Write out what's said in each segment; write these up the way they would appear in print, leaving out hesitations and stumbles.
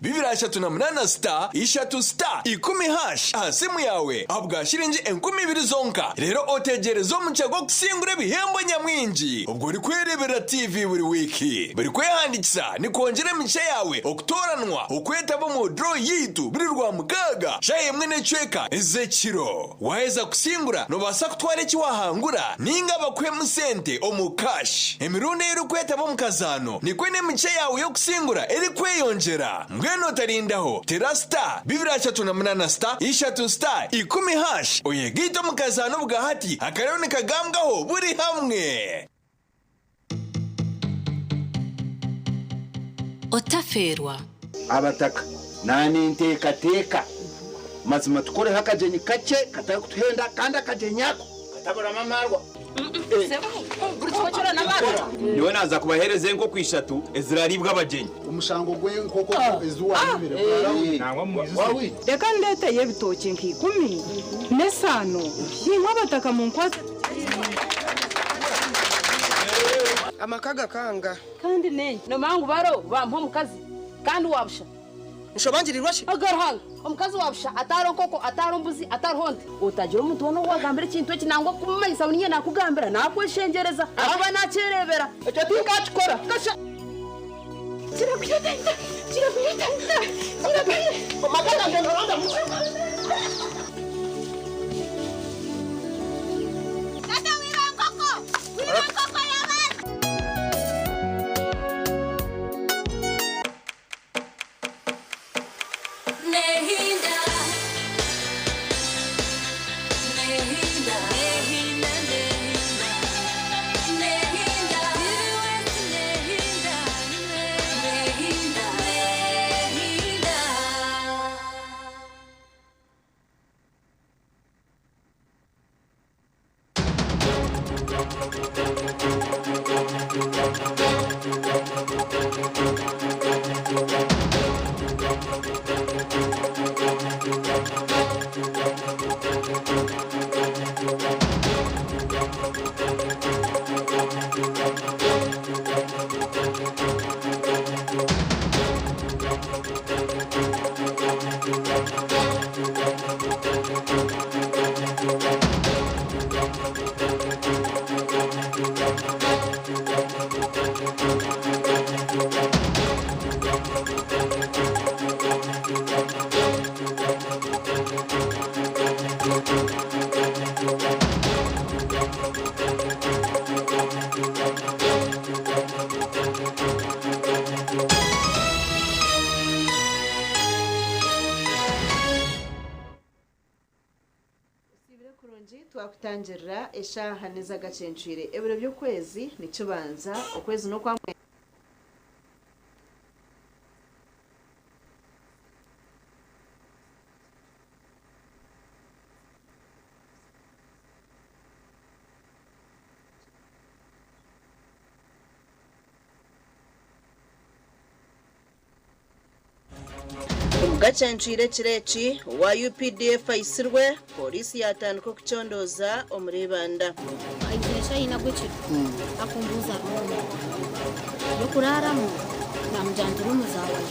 238 star ishatu star ikumi hash aha simu yaawe ahabwa shiringi 2000 zonka reero otegyereze omugisha gw'okusingura ebihembo nyamwingi obwo orikwereeberera TV buri wiiki. Buri kwehandiikisa nikwongyera emigisha yaawe okutooranwa okwetaba omu draw yaitu buri Rwamukaaga shaaha emwe n'ekicweka ez'ekiro. Waaheza kusingura noobaasa kutwara eki waahangura nainga bakuhemu sente omu cash. Emirundi ei orikwetaba omu kazaano nikwo n'emigisha yaawe y'okusingura erikweyongyera. Mbwenu otarindaho, teera star 238 star ishatu star ikumi hash oyegaite omu kazaano obwahati akariho nikagambwaho buri hamwe. Otafeerwa. Abataka naninteekateeka mazima tukoreho akagyenyi kakye katarikutuhenda kandi akagyenyi ako kataburamu amaarwa. Nyowe naaza kubaheereza enkoko ishatu eziraariibwe abagyenyi. Omushango gw'enkoko ezi waayibire gwarahwire. Reka ndeeteyo ebitookye nka ikumi n'esaano, naimwe abataka munkwatse tugye. Amaka gakanga. Kandi n'enki? Noomanya ngu baro baamuha omukazi kandi wa busha. Nshobangirirwa shi? Aga Ruhanga, omukazi wa busha atariho nkoko, atariho mbuzi, atariho nte. Otagira omuntu weena ou waagambira ekintu eki nangwa kumumanyisa ngu niinye naakugambira, naakweshengyereza ahakuba naakyereebera. Ekyo tinkaakikora. Kasha! Kirakwita, kirakwita, kirakwita. Amaka gangye noronda mu. Tata wiba enkoko! Wiba enkoko y'abandi! Osiibire kurungi twakutangirira eshaaha n'ez'agacencwire ebiro by'okwezi nikibanza okwezi n'okwa mwenda. Omu gacencwire ekiro eki, owa UPDF aitsirwe, Pooriisi yaatandika okucondooza omuri Ibanda. Aizire shaaha ina gw'ekiro akumbuuza ruumu y'okuraaramu naamugira nti ruumu zaawayo.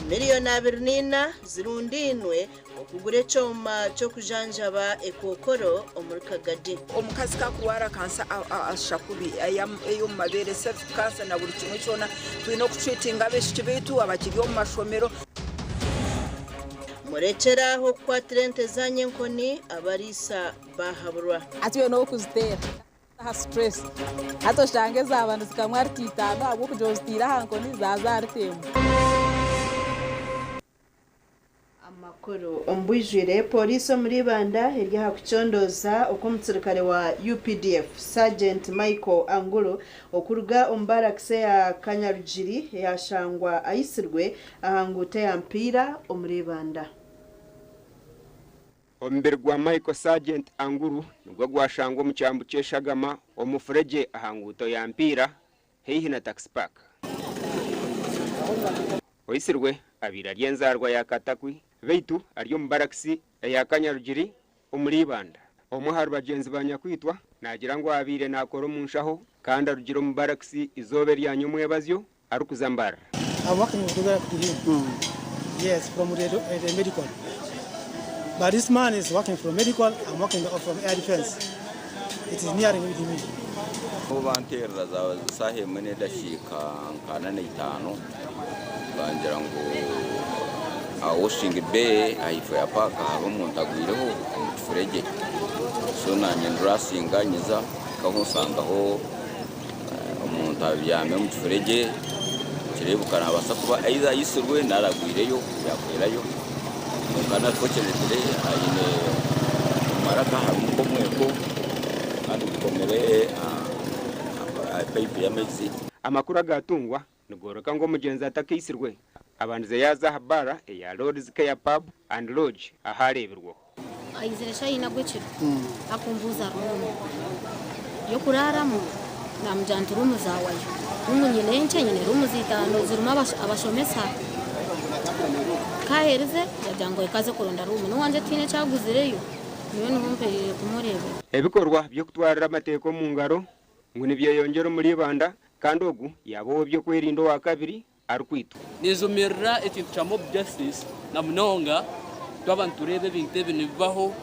Miriyoni 24 zirundainwe Okugura ekyoma ky'okujanjaba ekookoro omuri Kagadi. Omukazi ku akurwara kansa ashusha kubi ey'omu mabeere, cervical cancer na buri kimwe kyona. Twine okutreatinga abaishiki baitu abakiri omu mashomero. Murekyere aho kukwatira ente zaanyu enkoni, abariisa baahaburwa. Hati iwe n'ow'okuziteera aha stress. Hati oshange zaaba nizikamwa rita itaano ahabw'okugira oziteire aha nkoni zaaza aha rita emwe. Amakuru omu bwijwire, Pooriisi omuri Ibanda eri aha kucondooza oku omutsirikare wa UPDF, Sergeant Michael Angulo okuruga omu barakisi eya Kanyarugiri yashangwa aitsirwe aha nguuto eya Mpiira omuri Ibanda. Omubiri gwa Michael Sergeant Angulu nigwo gwashangwa omu kyambu ky'eshagama omu mufuregye aha nguuto ya Mpiira haihi na Taxi Park. Oitsirwe abaire ari enzaarwa ya Katakwi beitu ari omu barakisi eya Kanyarugiri omuri Ibanda. Omwe ahari bagyenzi ba nyakwitwa naagira ngu abaire naakora omu nshaho kandi arugire omu barakisi eizooba erya nyomwebazyo arikuza Mbarara. I'm working together with him. Yes, from the medical. But this man is working from medical, I'm working from air defense. It is nearing with me. Ahu banteerera zaaba shaaha emwe n'edakiika nka ana na itaano bangira ngu aha washing bay ahaifo ya paaka hariho omuntu agwireho omu kifuregye so nanye ndurasinga nyiza mpikaho nsangaho omuntu abyami omu kifuregye kireebuka nabaasa kuba either aitsirwe nari agwireyo yaahwerayo kwonka unfortunately aine omu maraka harimu nk'omweko kandi gukomire aha payipu y'amaizi. Amakuru agaatungwa nigooreka ngu omugyenzi atakaitsirwe abandize yaaza aha baara eya Lord's Care Pub and Lodge ahu areebirweho. Aizire shaaha ina gw'ekiro akumbuuza ruumu y'okuraaramu naamugira nti ruumu zaawayo. Ruumu nyine nkye, nyine ruumu itaano zirimu abashomesa. Ku aherize yaagira ngu reka aze kuronda ruumu. N'owangye tihaine eki aguzireyo, nyowe niho mperiire kumureebera. Ebikorwa by'okutwarira amateeka omu ngaro ngu nibyeyongyera omuri Ibanda kandi ogu yaaba ow'ebyokwerinda owa kabiri arikwitwa. Ninjumirira ekintu kya mob justice na munonga twaba nitureeba ebintu ebi nibibaho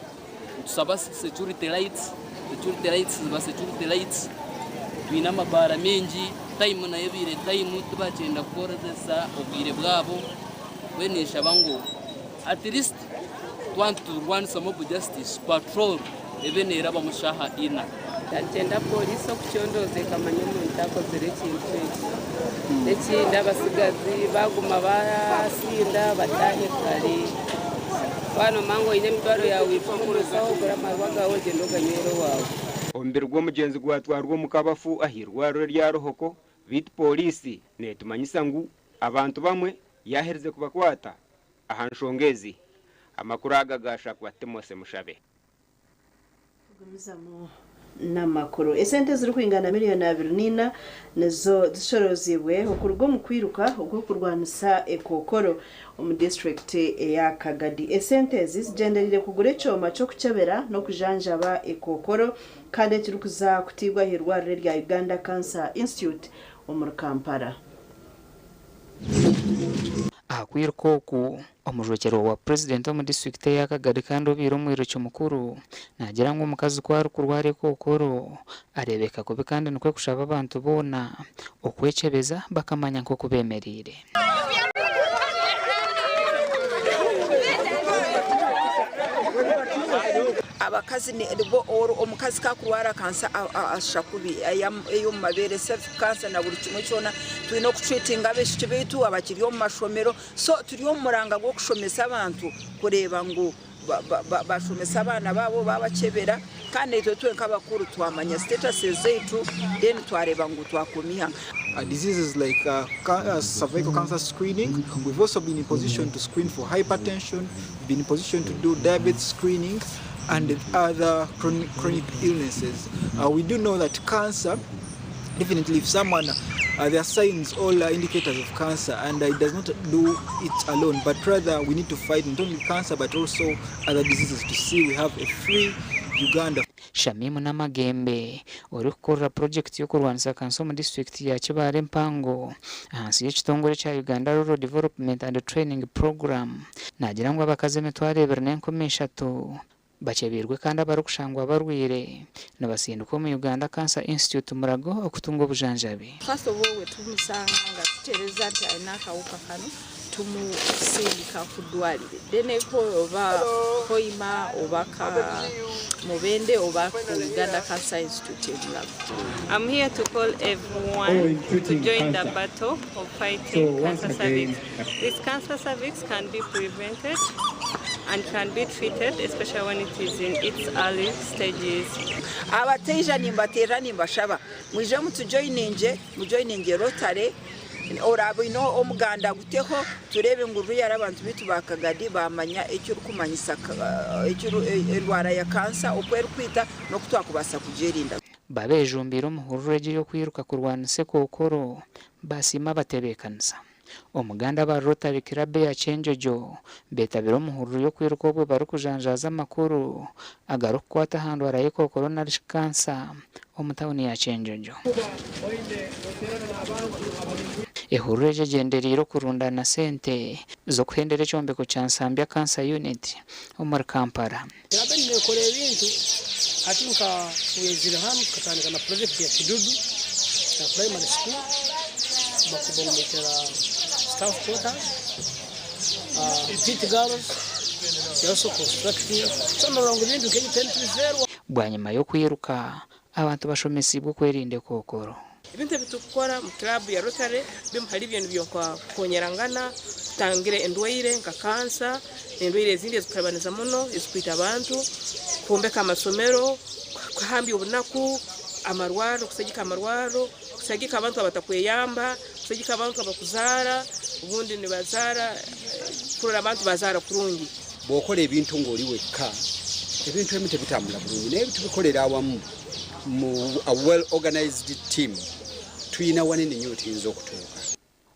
nitusaba security lights, security lights ziba security lights twine amabaara maingi time nayo ebaire time tibakyenda kukoresa obwire bwabo mbwenu ninshaba ngu at least twaba niturwanisa mob justice patrol ebe neerabamu shaaha ina. Nkyenda pooriisi okucondooza ekamanya omuntu akozire ekintu eki. N'ekindi abasigazi baguma basinda bataahe kare. Waaba noomanya ngu oine emitwaro yaawe itwa omu rushaho ogure amarwa gaawe ogyende oganywere owaawe. Omubiri gw'omugyenzi gwatwarwa omu kabafu ah'eirwariro erya Ruhoko beitu pooriisi neetumanyisa ngu abantu bamwe yaaherize kubakwata aha nshonga ezi. Amakuru aga gaashakwa Timothy Mushabe. Tugumizamu n'amakuru. Esente ezirikwingana miliyoni 24 nizo zishorozibwe okuruga omu kwiruka ogw'okurwanisa ekookoro omu disitulikiti eya Kagadi. Esente ezi zigyendereire kugura ekyoma ky'okukyebera n'okujanjaba ekookoro kandi ekirikuza kutiibwa ah'eirwariro erya Uganda Cancer Institute omuri Kampala. Aha kwiruka oku, omujwekyerwa wa Purezidenti omu disiturikiti eya Kagadi kandi obaire omwiruki mukuru naagira ngu omukazi ku arikurwara ekookoro areebeka kubi kandi nikwo kushaba abantu boona okwekyebeza bakamanya nk'oku beemereire. Abakazi bo omukazi ku akurwara kansa ashusha kubi ey'omu mabeere cervical cancer na buri kimwe kyona twine okutreatinga abaishiki baitu abakiri omu mashomero so turi omu muranga gw'okushomesa abantu kureeba ngu bashomesa abaana baabo babakyebera kandi naitwe twe nk'abakuru twamanya status zaitu then twareeba ngu twakuuma ihanga. Diseases like cervical cancer screening. We've also been in position to screen for hypertension, we've been in position to do diabetes screening and other chronic illnesses. We do know that cancer, definitely if someone, there are signs, all indicators of cancer, and it does not do it alone, but rather we need to fight not only cancer but also other diseases to see we have a free Uganda. Shamim Namagembe orikukorera purojekiti y'okurwanisa kansa omu disiturikiti ya Kibaale empango ahansi y'ekitongore kya Uganda Rural Development and Training Program naagira ngu abakazi 203,000 bakyebiirwe kandi abarikushangwa barwire nibasindikwa omu Uganda Cancer Institute Murago okutunga obujanjabi. First of all, wetumusanga nga tutereeza nti alina akawuka kano, tumusindika ku ddwaliro eddeneko oba Hoima oba ka Mubende oba ku Uganda Cancer Institute e Mulago. I'm here to call everyone to join the battle of fighting cancer cervix. This cancer cervix can be prevented and can be treated, especially when it is in its early stages. Abateija nimbateera nimbashaba mwije mutujoininge mujoininge Rotary oraba oine omuganda guteho tureebe ngu ruyara abantu baitu ba Kagadi bamanya ekirikumanyisa endwara ya kansa oku erikwita n'oku twakubaasa kugyerinda. Babeejumbiire omuhururu egi ey'okwiruka kurwanisa ekookoro basiima abatebeekanisa. Omuganda aba Rotary Club eya Kyenjojo beetabire omuhururu y'okwiruka obwo barikujanjaaza amakuru agarikukwata aha ndwara y'ekookoro narishi kansa omu tawuni ya Kyenjojo. Ehururu egi egyendereire okurundaana sente z'okuhendera ekyombeko kya Nsambya Cancer Unit omuri Kampala. Kiraabu enu neekora ebintu hati nka twizire hanu tukatandika na purojekiti ya Kidudu ya primary school bakubombekera staff quarters, pit girls they also constructing so norora ngu ebintu nk'ebyo twena nitubifeerwa. Bwanyima y'okwiruka, abantu bashomesiibwe okwerinda ekookoro. Ebintu ebi turikukora omu kiraabu ya Rotary bimwe ahari ebyo nibyo nka kukonyerangana, kutangira endwaire nka kansa n'endwaire ezindi ezikutabaniza muno ezikwita abantu, kwombeka amasomero, kuhambya obunaku, amarwariro, kusagika amarwariro, kusagika abantu abatakweyamba, kusagika abantu abakuzaara obundi nibazaara kurora abantu bazaara kurungi. Bw'okora ebintu ng'oli wekka, ebintu ebimu tebitambula bulungi naye bwetubikolera awamu mu a well organized team tuyina wanene nyo wetuyinza okutuuka.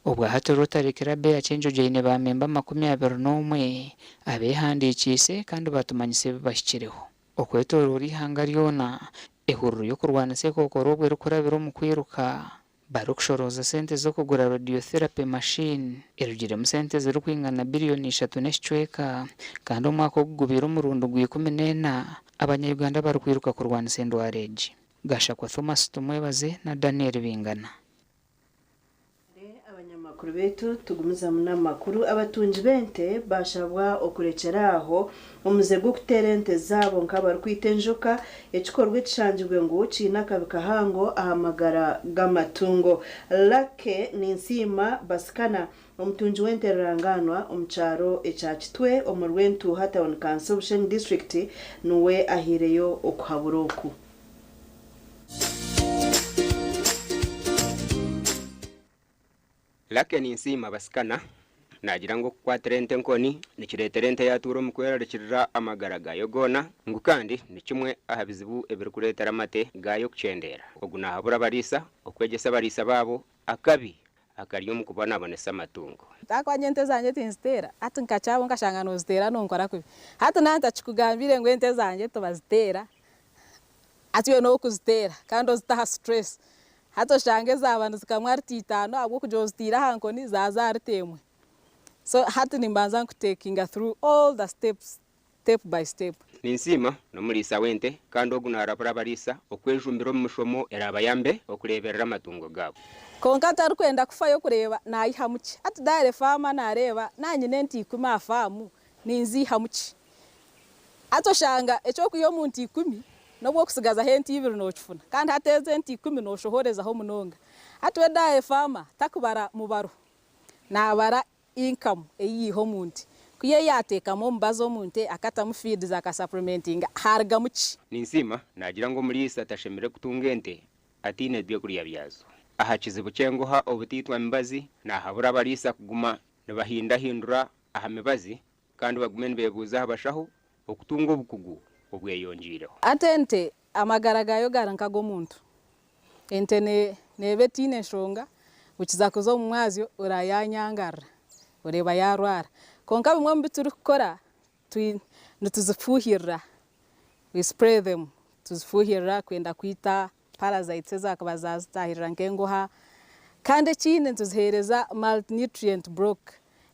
Obwahati Rotary Club eya Kyenjojo eine ba memba 21 abehandikiise kandi batumanyisa ebi bahikireho. Okwetoroora eihanga ryona, ehururu y'okurwanisa ekookoro obwo erikurabira omu kwiruka barikushorooza sente z'okugura radiotherapy machine erugiremu sente zirikwingana biriyoni ishatu n'ekicweka kandi omwaka ogu gubaire omurundi gwa 14 abanya-Uganda barikwiruka kurwanisa endwara egi. Gashakwa Thomas Tumwebaze na Daniel Bingana. Abanyamakuru baitu tugumizamu n'amakuru. Abatungi b'ente baashabwa okurekyera aho omuze gw'okuteera ente zaabo nk'abarikwita enjoka, ekikorwa ekishangirwe ngu kiine akabi kahango aha magara g'amatungo. Lucky Ninsiima Basikana, omutungi w'ente rurangaanwa omu kyaro ekya Kitwe omu Rwentuuha Town Council Bushenyi District niwe ahaireyo okuhabura oku. Lucky Ninsiima Basikana naagira ngu okukwatira ente enkoni nikireetera ente yaatuura omu kwerarikirira amagara gaayo goona ngu kandi ni kimwe aha bizibu ebirikureetera amate gaayo kukyendeera. Ogu naahabura abariisa okwegyesa abariisa baabo akabi akari omu kubonabonesa amatungo. Ahabw'okuba nyowe ente zangye tinziteera, hati nka Kyabo nkashanga nooziteera nonkora kubi. Hati naaba ntakikugambiire ngu ente zangye tibaziteera, hati iwe n'okuziteera kandi ozite aha stress. Hati oshange zaaba nizikamwa rita itaano ahabw'okugira oziteire aha nkoni zaaza rita emwe. So hati nimbanza nkutekinga through all the steps, step by step. Ninsiima n'omuriisa w'ente kandi ogu naarabura abariisa okwejumbira omu mishomo eraabayambe okureeberera amatungo gaabo. Kwonka tarikwenda kufayo kureeba naayihamu ki. Hati dairy farmer naareeba naanyine ente ikumi aha faamu ninziihamu ki? Hati oshanga eky'okwiha omu nte ikumi n'obu okutsigazaho ente ibiri nookifuna kandi hati ezo ente ikumi nooshohorezaho munonga. Hati we dairy farmer takubara mubaro, naabara income ei yaiha omu nte. Ku ye yaateekamu omubazi omu nte akatamu feeds akasupplementinga haarugamu ki? Ninsiima naagira ngu omuriisa tashemereire kutunga ente ataine by'okurya byazo. Aha kizibu ky'engoha obutaitwa mibazi, naahabura abariisa kuguma nibahindahindura aha mibazi kandi bagume nibeebuuza aha bashaho okutunga obukugu obweyongyeireho. Hati ente amagara gaayo gari nk'ag'omuntu. Ente neeba etaine nshonga, bukiza kuza omu mwazyo orayanyangarira oreeba yaarwara. Kwonka bimwe omu bi turikukora nituzifuuhirira, we spray them, tuzifuuhirira kwenda kwita parasites ezaakuba zaazitaahirira nk'engoha. Kandi ekindi nituziheereza multi-nutrient block.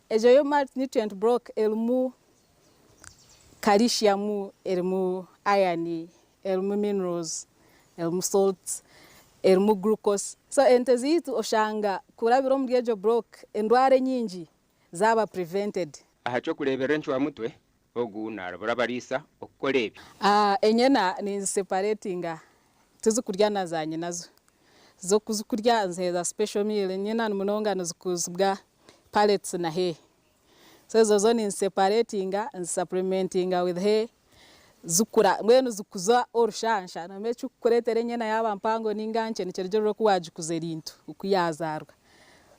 Egyo yo multi-nutrient block erimu calcium, erimu iron, erimu minerals, erimu salts, erimu glucose. So ente zaitu oshanga kurabira omuri egyo block endwara enyingi zaaba prevented. Aha ky'okureeberera encwamutwe, ogu naarabura abariisa okukora ebi. Enyena ninziseparatinga tizikurya na za nyinazo. Zo kuzikurya nziheereza special meal, enyena munonga nizikuzibwa pellets na hay. So ezo zo ninziseparatinga nzisupplementinga with hay zikura mbwenu zikuza orushansha noomanya ekirikukureetera enyena yaaba mpango ninga nkye nikirugiirira oku waagikuza erintu oku yaazaarwa.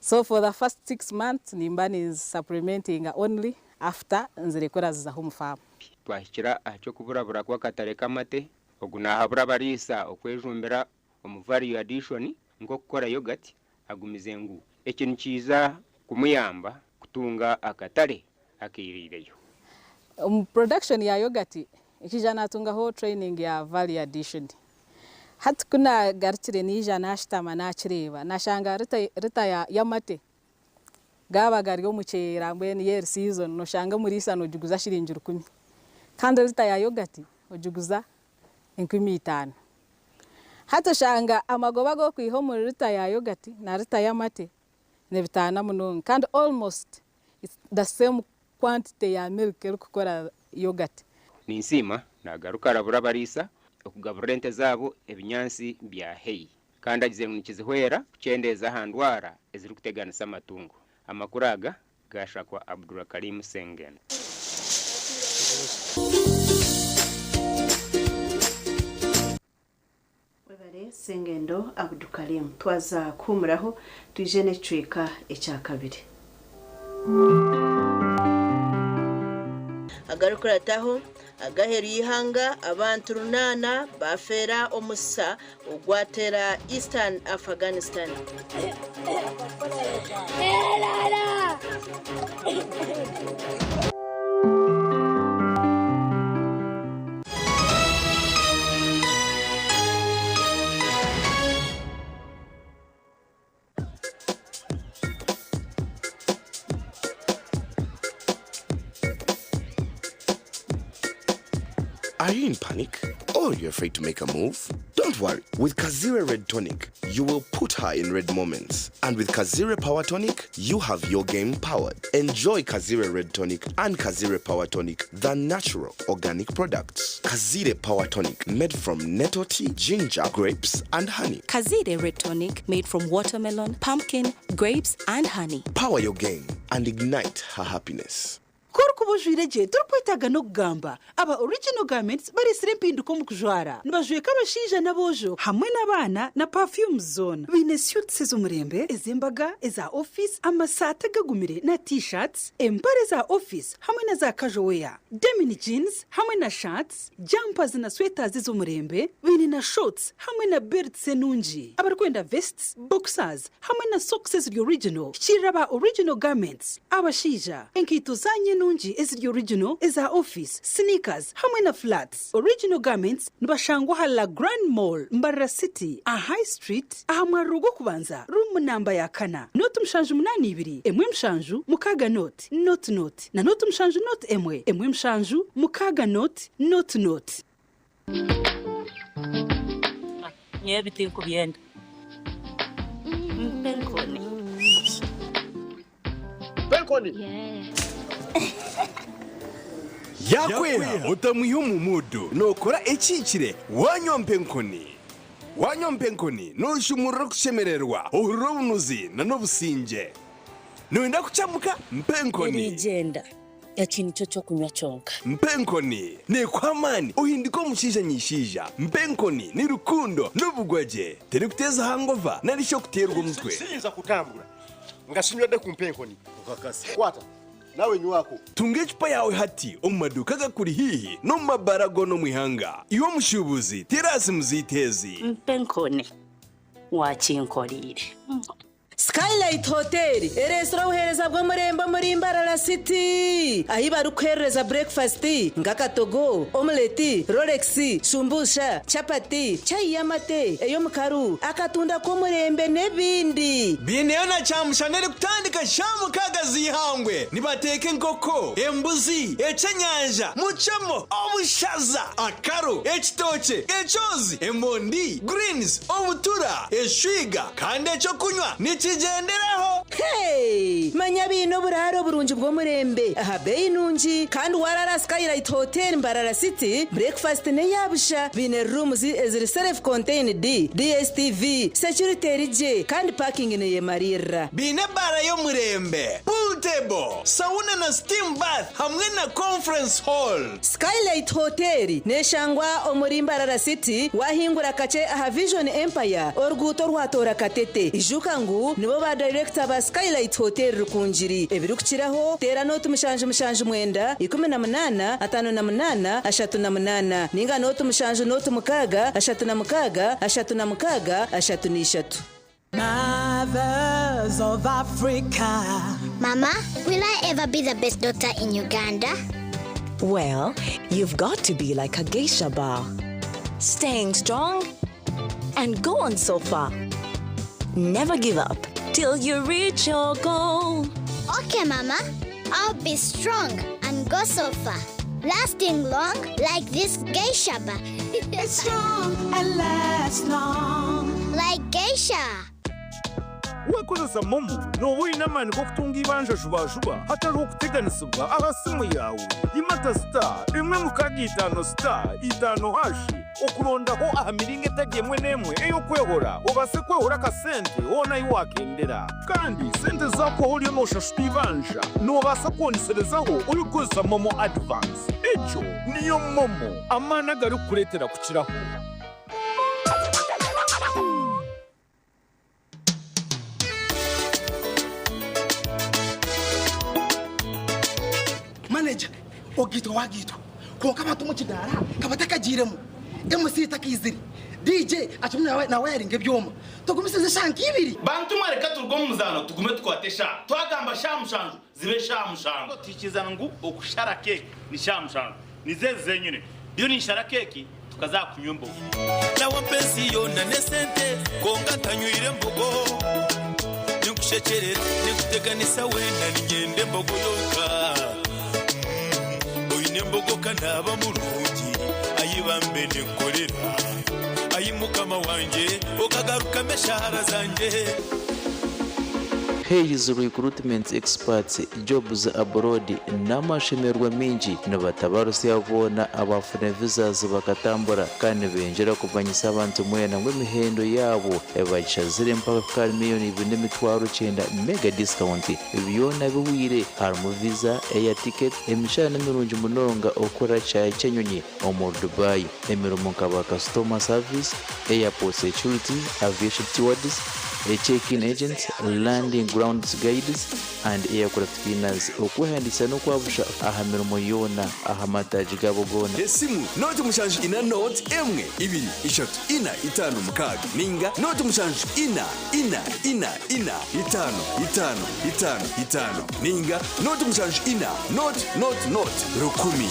So for the first 6 months nimba ninzisupplementinga only after nzirekura zizaho omu faamu. Twahikira aha ky'okuburabura kw'akatare k'amate, ogu naahabura abariisa okwejumbira omu value addition nk'okukora yoghurt agumize ngu eki nikiija kumuyamba kutunga akatare akairiireyo. Omu production ya yoghurt nkaija naatungaho training ya value addition. Hati ku naagarukire naija naashutama naakireeba nashanga rita y'amate. Gaaba gari omu kyera mbwenu yo eri season noshanga omuriisa nogiguza shiringi 1000 kandi lita ya yogati ogiguza 5000. Hati oshanga amagoba agu orikwiha omuri lita ya yogati na lita y'amate nibitaana munonga kandi almost it's the same quantity ya milk erikukora yogati. Ninsiima nagaruka arabura abariisa okugaburira ente zaabo ebinyaatsi bya hay kandi agizire ngu nikizihwera kukyendeeza aha ndwara ezirikuteganisa amatungo. Amakuru aga gashakwa Abdulrakarim Sengendo. Webare Sengendo Abdukarim. Twaza kuhumuraho twije n'ekicweka ekyakabiri. Agarikukurataho, Agaheru y'eihanga abantu runaana baafeera omutsitsa ogwateera Eastern Afghanistan. Are you in panic? Or you're afraid to make a move? Don't worry. With Kazire Red Tonic, you will put her in red moments. And with Kazire Power Tonic, you have your game powered. Enjoy Kazire Red Tonic and Kazire Power Tonic, the natural organic products. Kazire Power Tonic, made from nettle tea, ginger, grapes, and honey. Kazire Red Tonic made from watermelon, pumpkin, grapes, and honey. Power your game and ignite her happiness. Ku orikuba ojwaire gye torikwetaaga n'okugamba. Aba Original Garments bareetsire empinduka omu kujwara. Nibajweka abashaija n'aboojo hamwe n'abaana na perfumes zoona. Baine suits ez'omurembe, ez'embaga, eza ofiisi, amasaati agagumire na T-shirts, empare za ofiisi hamwe na za casual wear, denim jeans hamwe na shirts, jumpers na sweaters ez'omurembe. Baine na shorts hamwe na belts enungi. Abarikwenda vests, boxers hamwe na socks eziri original, hikiirira aba Original Garments. Abashaija, enkaito zaanyu enungi eziri original, eza ofiisi, sneakers hamwe na flats. Original Garments nibashangwa aha La Grande Mall, Mbarara City, aha High Street, aha mwariro gw'okubanza, ruumu namba ya kana, nooti 782, 1 7 6 nooti, nooti nooti, na nooti 7 nooti 1, 1 7 6 nooti, nooti nooti. Nyowe ebi tinkubyenda. Mpa enkoni. Mpa enkoni! Yaakweha otamwiha omu muudu, nookora ekihikire waanywa mpa enkoni. Waanywa mpa enkoni, nooshumurura okushemererwa, ohurira obunuzi n'obusingye. Nooyenda kukyamuka? Mpa enkoni. Eriigyenda, eki nikyo ky'okunywa kyonka. Mpa enkoni neekuha amaani ohinduke omushaija nyishaija. Mpa enkoni ni rukundo n'obugwagye. Terikuteeza hangova nari shi okuteerwa omutwe. Siyinza kutambura nga sinywedde ku mpa enkoni. Okakasa. Kwata nawe nywako. Tunga ecupa yaawe hati omu maduuka agakuri haihi n'omu mabaara goona omu ihanga. Iwe omushuubuzi, teera aha simu zaitu ezi. Mpa enkoni waakinkoreire. Skylight Hotel ereetsire obuheereza bw'omurembe omuri Mbarara City ahi barikuheerereza burekifasiti nk'akatogo, omuleti, rolex, shumbusha, chapati, chai y'amate, ey'omukaru, akatunda k'omurembe n'ebindi. Baineyo na kyamushana erikutandika shaaha mukaaga z'eihangwe. Nibateeka enkoko, embuzi, ekyenyanja, mucemo, obushaza, akaru, ekitookye, ekyozi, emondi, greens, obutura, eshwiga kandi ekyokunywa nikigyenderaho. Hey! Manya baine oburaaro burungi bw'omurembe aha beeyi nungi kandi waaraara Skylight Hotel Mbarara City, breakfast n'eya busha. Baine rooms eziri self contained, DSTV, security eri gye kandi parking neyemariirira. Baine ebaara y'omurembe, pool table, sauna na steam bath hamwe na conference hall. Skylight Hotel neshangwa omuri Mbarara City wahingura kakye aha Vision Empire oruguuto orwatoora Katete. Ijuka ngu nibo ba dayirekita ba Skylight Hotel Rukungiri. Ebirikukiraho teera nooti 779 18 58 38 ninga nooti 7 nooti 6 36 36 33. Mothers of Africa. Mama, will I ever be the best doctor in Uganda? Well, you've got to be like a geisha bar. Staying strong and go on so far. Never give up till you reach your goal. Okay, Mama. I'll be strong and go so far. Lasting long like this geisha bar. It's strong and lasts long. Like geisha. Wakozesa MoMo nooba oine amaani g'okutunga eibanja juba juba hatariho kuteganisibwa aha simu yaawe. Imata star 165 star 5 hashi okurondaho aha miringo etari emwe n'emwe ey'okwehora obaase kwehora akasente hoona ahi waakendera. Kandi sente zaakuhwaho oriyo nooshashura eibanja, noobaasa kwongeserezaho orikukozesa MoMo Advance. Egyo niyo MoMo, amaani agarikukureetera kukiraho. Manager, ogaitwa wagaitwa kwonka abantu omu kidaara ka batakagiiremu, MC takaizire, DJ akirimu nawayaringa ebyoma. Tugumisirize eshaaha nk'ibiri. Bantu mwe reka turuge omu muzaano tugume tukwate eshaaha. Twagamba shaaha mushanju zibe shaaha mushanju. Twikiriza ngu okushara keeki ni shaaha mushanju. Nizo ezi zenyine. Ndiyo ninshara keeki tukaza aha kunywa embogo. Nawe mpa ensi yoona n'esente kwonka ntanywire mbogo. Ninkushekyerera, ninkuteganisa weena niinyenda embogo yonka. Oine embogo ka naaba murungi, ai bambe ninkukorera. Ai Mukama wangye, okagarukamu eshaara zangye. Hays Recruitment Experts Jobs Abroad N'amashemererwa maingi nibatabarusya boona abaafuna visas bakatambura kandi nibengyera kumanyisa abantu mwena ngu emihendo yaabo bagishazire mpaka kuhika ahari miriyoni 2,900 mega discount Byona bihweire harimu visa, air ticket, emishara nimirungi munonga okukora kishaayi ky'enyonyi omuri Dubai, emirimo nka ba customer service, airport security, aviation stewards, check-in agents, landing grounds guides and aircraft cleaners. Okwehandiikisa n'okwabusha aha mirimo yoona aha mataagi gaabo goona. Esimu, nooti mushanju ina nooti emwe ibiri ishatu ina itaano mukaaga ninga nooti mushanju ina ina ina ina itaano itaano itaano itaano ninga nooti mushanju ina nooti nooti nooti rukumi.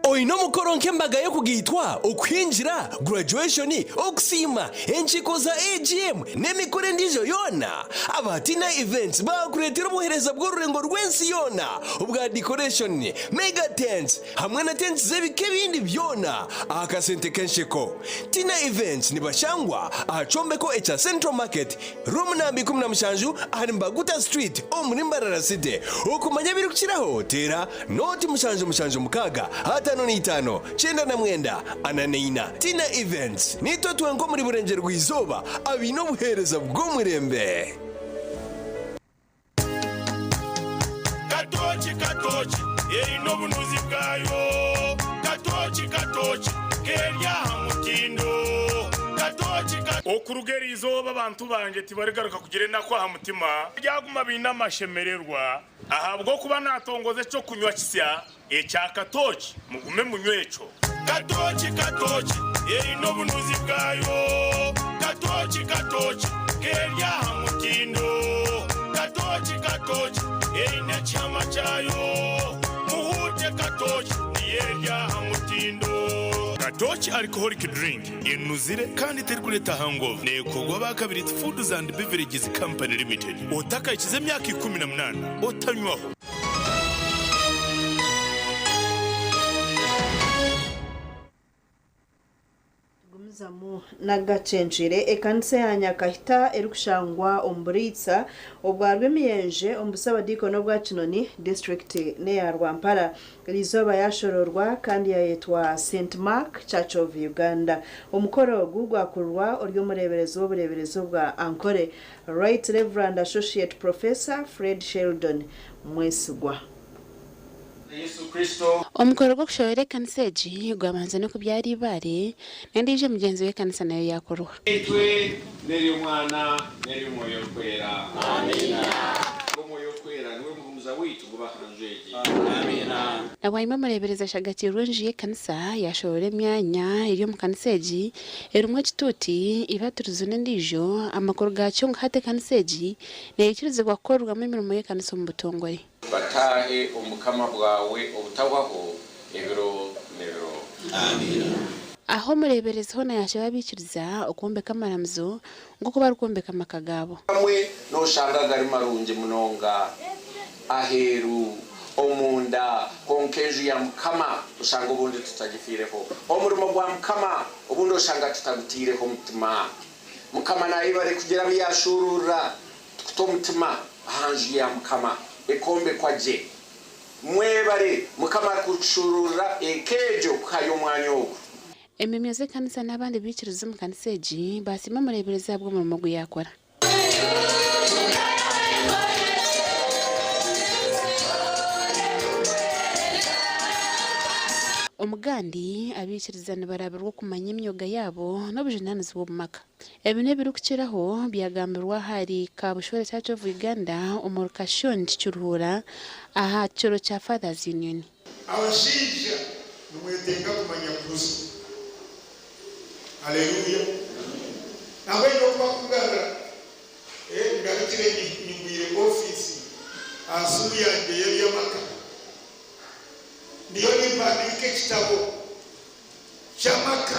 Oine omukoro nk'embaga y'okugaitwa, okuhingira, graduation, okusiima, enkiiko za AGM n'emikoro endiijo yoona? Aba Tina Events baakureetera obuheereza bw'orurengo rw'ensi yoona obwa decoration, mega tents hamwe na tents z'ebika ebindi byona aha kasente k'ensheko. Tina Events nibashangwa aha kyombeko ekya Central Market, Room namba 17 ahari Mbaguta Street omuri Mbarara City. Okumanya ebirikukiraho teera nooti 776 55 99 44. Tina Events, Niitwe twenka omuri Burengyerwa-izooba abaine obuheereza bw'omurembe. Katooki katooki eine obunuzi bwayo Katooki katooki k'eri aha mutindo Katooki ka. Okuruga eri izooba abantu bangye tibarigaruka kugira enaku aha mutima, baryaguma baine amashemererwa, ahabw'okuba naatongoza eky'okunywa kisya ekya katooki, mugume munywe ekyo. Katooki katooki eine obunuzi bwayo Katooki katooki k'eri aha mutindo Katooki katooki eine ekihama kyayo Muhuute katooki niyo eri aha mutindo. Katooki Alcoholic Drink enuzire kandi terikureeta hangover neekorwa aba Kabiriti Foods and Beverages Company Limited. Otakahikize emyaka 18 otanywaho. Tugumizamu n'agacencwire ekanisa ya Nyakahita erikushangwa omu Buriitsa obwa Rwemiyenje omu busabadiikoni obwa Kinoni disiturikiti n'eya Rwampara. Eriizooba yashororwa kandi yayetwa Saint Mark Church of Uganda. Omukoro ogu gwakururwa ori omureeberezi w'obureeberezi obwa Ankole, Right Reverend Associate Professor Fred Sheldon Mwesigwa. Omukoro gw'okushohora ekanisa egi gwabanza n'okubyara eibaare n'endiijo mugyenzi w'ekanisa nayo yaakorwa. Itwe n'ery'Omwana n'ery'Omwoyo Orikwera. Amiina. Omwoyo Orikwera niwe muhumuza waitu guba aha nju egi. Amiina. Na bwanyima omureeberezi ashagatiirwe enju y'ekanisa yaashohora emyanya eri omu kanisa egi erimu ekituuti, eibatirizo n'endiijo, amakuru gaakyo ngu hati ekanisa egi neyikirizibwa kukorerwamu emirimo y'ekanisa omu butongore. Bataahe omu bukama bwawe obutahwaho ebiro n'ebiro. Amiina. Aho omureeberezi hoona yaashaba abaikiriza okwombeka amaramizo nk'oku barikwombeka amaka gaabo. Gamwe nooshanga gari marungi munonga aheeru, omunda, kwonka enju ya Mukama oshanga obundi tutagifiireho. Omurimo gwa Mukama obundi oshanga tutagutaireho omutima. Mukama naayebare kugira abu yaashuuruurira kuta omutima aha nju ya Mukama ekombekwa gye. Mwebare Mukama kushuuruurira eka egyo kuhayo omwanya ogu. Emyomyo z'ekanisa n'abandi baikiriza omu kanisa egi baasiima omureeberezi ahabw'omurimo ogu yaakora. Omugandi, abaikiriza nibarabirwa okumanya emyoga yaabo n'obujunaanizibwa omu maka. Ebi n'ebirikukiraho byagambirwe ahari Kabushwere Church of Uganda omuri Kashongi Kiruhura aha kiro kya Fathers Union. Abashaija nimwetenga kumanya Kristo. Haleluya! Nambwenu oku bakungarura, ngarukire nyigwire ofiisi aha simu yangye y'eby'amaka. Ndiyo nimpandiika ekitabo ky'amaka.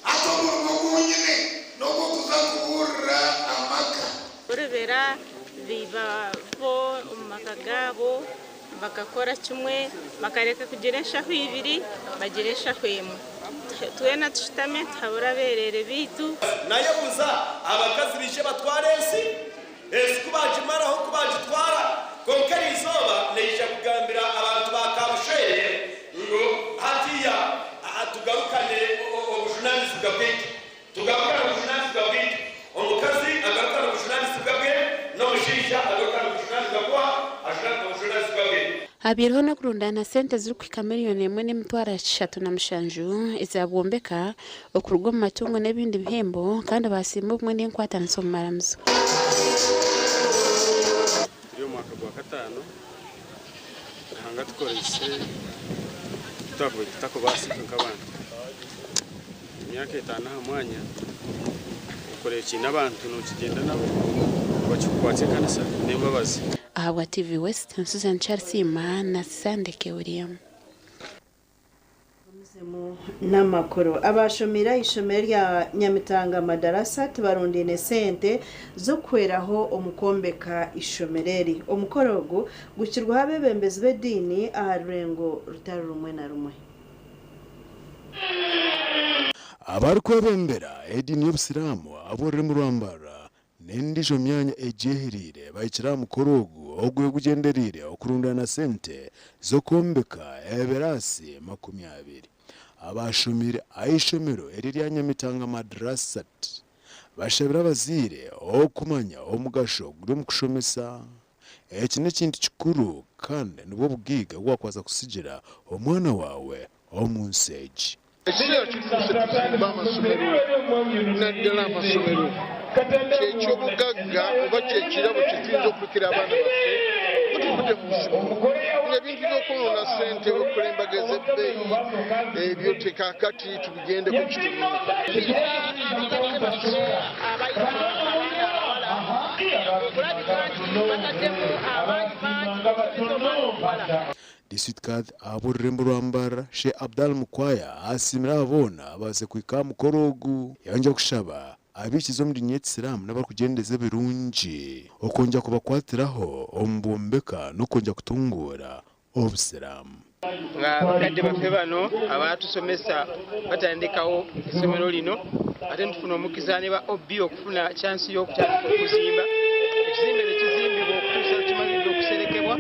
Hati omurimo ogu nyine n'ogw'okuza kubuurira amaka. Borobera baiba bo omu maka gaabo, bakakora kimwe, bakareka kugira enshaho ibiri, bagira enshaho emwe. Twena tushutame tuhabure abeereere baitu. Nayebuza abakazi baije batware ensi, ensi ku bagimaraho ku bagitwara, kwonka eriizooba naija kugambira abantu ba Kabushwere ngu hatiiya tugarukane obujunanizibwa bwaitu, tugarukane obujunanizibwa bwaitu, omukazi agarukane obujunanizibwa bwe n'omushaija agarukane obujunanizibwa bwa obujunanizibwa bwe. Habaireho n'okurundaana sente ezirikuhika miriyoni emwe n'emitwaro 37 eza Bwombeka okuruga omu matungo n'ebindi bihembo kandi baasiima obumwe n'enkwatanisa omu maramizo. Turi omu mwaka gwa kataano, Ruhanga atukoreise ebi twakubaire tutakubaasa itwe nk'abantu. Emyaka etaano aha mwanya, okora ekiine abantu nookigyenda nabo, bakikukwatsa ekanisa n'embabazi. Ahabwa TV West, Susan Kyarisiima na Sandeke William. N'amakuru. Abaashomeire aha ishomero rya Nyamitanga Madarasa tibarundaine sente z'okuhweraho omu kwombeka ishomero eri. Omukoro ogu guhikirweho abeebembezi b'ediini aha rurengo rutari rumwe na rumwe. Abarikwebembera ediini y'obusiraamu ab'orurimi rwa Mbarara N'endiijo myanya egyehereire bahikire aha mukoro ogu ogwe gugyendereire okurundaana sente z'okwombeka ebiraasi 20. Abaashomire aha ishomero eri erya Nyamitanga Madrasat bashabire abazaire okumanya omugasho guri omu kushomesa. Eki n'ekintu kikuru kandi nibwo bugaiga obu wakubaasa kutsigira omwana waawe omu nsi egi. Ekiseera kituuse tuzimbe amasomero naddala amasomero. Ky'eky'obugagga oba ky'ekirabo kye tuyinza okulekera abaana baffe nga tuvudde mu nsi muno. Bino ebintu by'okwonoona ssente okukola embaga ez'ebbeeyi ebyo kaakati tubigendeko kitono. Abazadde baffe abalina abaana abawala okulabika nti bataddemu amaanyi mangi okusomesa omwana omuwala. Disiturikiti ahabw'orurembo rwa Mbarara, Sheikh Abdal Mukwaya asiimire aba boona ababaasize kuhika aha mukoro ogu. Yayongyera kushaba abaikiriza omu diini y'ekisiraamu n'abarikugyendeza ebirungi okwongyera kubakwatiraho omu bwombeka n'okwongyera kutunguura obusiraamu. Nga bakadde baffe bano abaatusomesa batandikawo essomero lino ate nitufuna omukisa ne ba OB okufuna chance y'okutandika okuzimba ekizimbe ne kizimbibwa okutuusa lwe kimalidde okuserekebwa.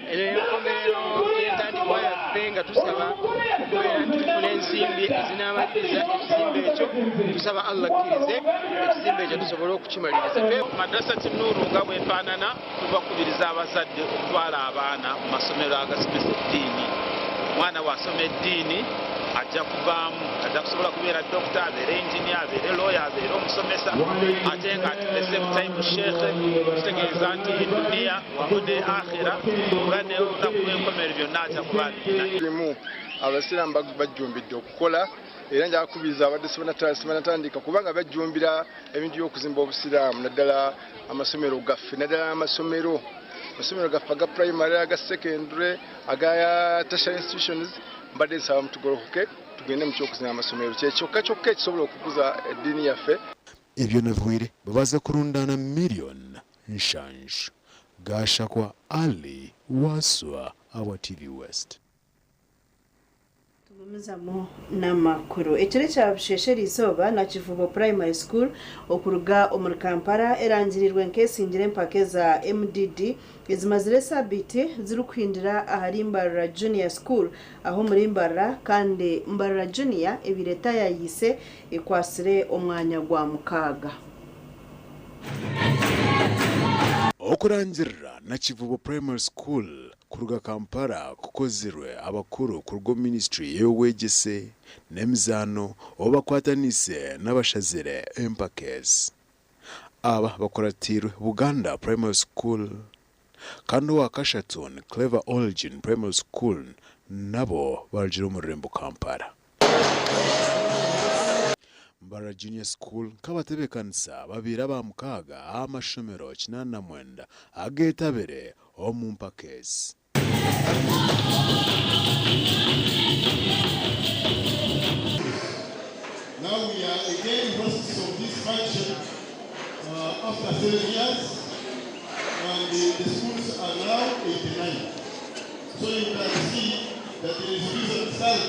Eno y'enkomerero y'entandikwa yaffe nga tusaba okubeera nti tufuna ensimbi ezinaamaliriza ekizimbe ekyo. Tusaba Allah akkirize ekizimbe ekyo tusobole okukimaliriza. Madrasat Nuuru nga bw'efaanana, tubakubiriza abazadde okutwala abaana mu masomero agasomesa eddiini. Omwana bw'asoma eddiini ajja kuvaamu, ajja kusobola kubeera dokita, abeere engineer, abeere lawyer, abeere omusomesa ate nga at the same time sheikh, kitegeeza nti duniya wamu ne akhira oba ne olunaku lw'enkomerero byonna ajja kuba abirina. Mulimu Abasiraamu bajjumbidde okukola era njagala kukubiriza abadde sibanatandika kubanga bajjumbira ebintu by'okuzimba Obusiraamu naddala amasomero gaffe naddala amasomero amasomero gaffe aga primary aga secondary aga tertiary institutions mbadde nsaba mutugolokoke tugende. Tugende mu ky'okuzimba amasomero kye kyokka kyokka ekisobola okukuza eddiini yaffe. Ebyo nabihweire babaasa kurundaana miriyoni nshanju. Gashakwa Ali Wasswa ahabwa TV West. Tugumizamu n'amakuru. Ekiro ekya busheesha eriizooba, Nakivubo Primary School okuruga omuri Kampala erangiriirwe nk'esingire empaka eza MDD ezimazire esaabiiti zirikuhindira ahari Mbarara Junior School aho omuri Mbarara kandi Mbarara Junior ebaire etaayayiise ekwatsire omwanya gwa mukaaga. Okurangirira Nakivubo Primary School kuruga Kampala kukozirwe abakuru kuruga omu minisiture y'eby'obwegyese n'emizaano obu bakwataniise n'abashazire empaka ezi. Aba bakuratiirwe Buganda Primary School kandi owa kashatu ni Clever Origin Primary School nabo barugire omu rurembo Kampala. Mbarara Junior School nk'abatebeekanisa babaire aba mukaaga aha mashomero 89 ageetabire omu mpaka ezi. Now we are again hosts of this function after 7 years and the schools are now 89. So you can see that there is reason to thank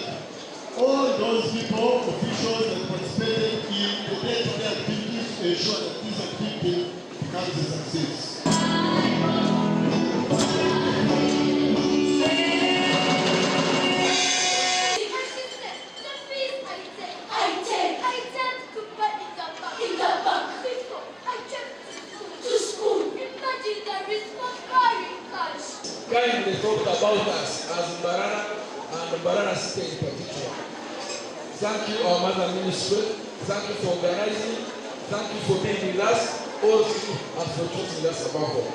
all those people, officials that participated in the day-to-day activities to ensure that this activity becomes a success. I tell to school. Imagine the risk of carrying cash. Kindly talked about us as Mbarara and Mbarara City in particular. Thank you, our mother ministry. Thank you for organizing. Thank you for being with us all through and for choosing us above all.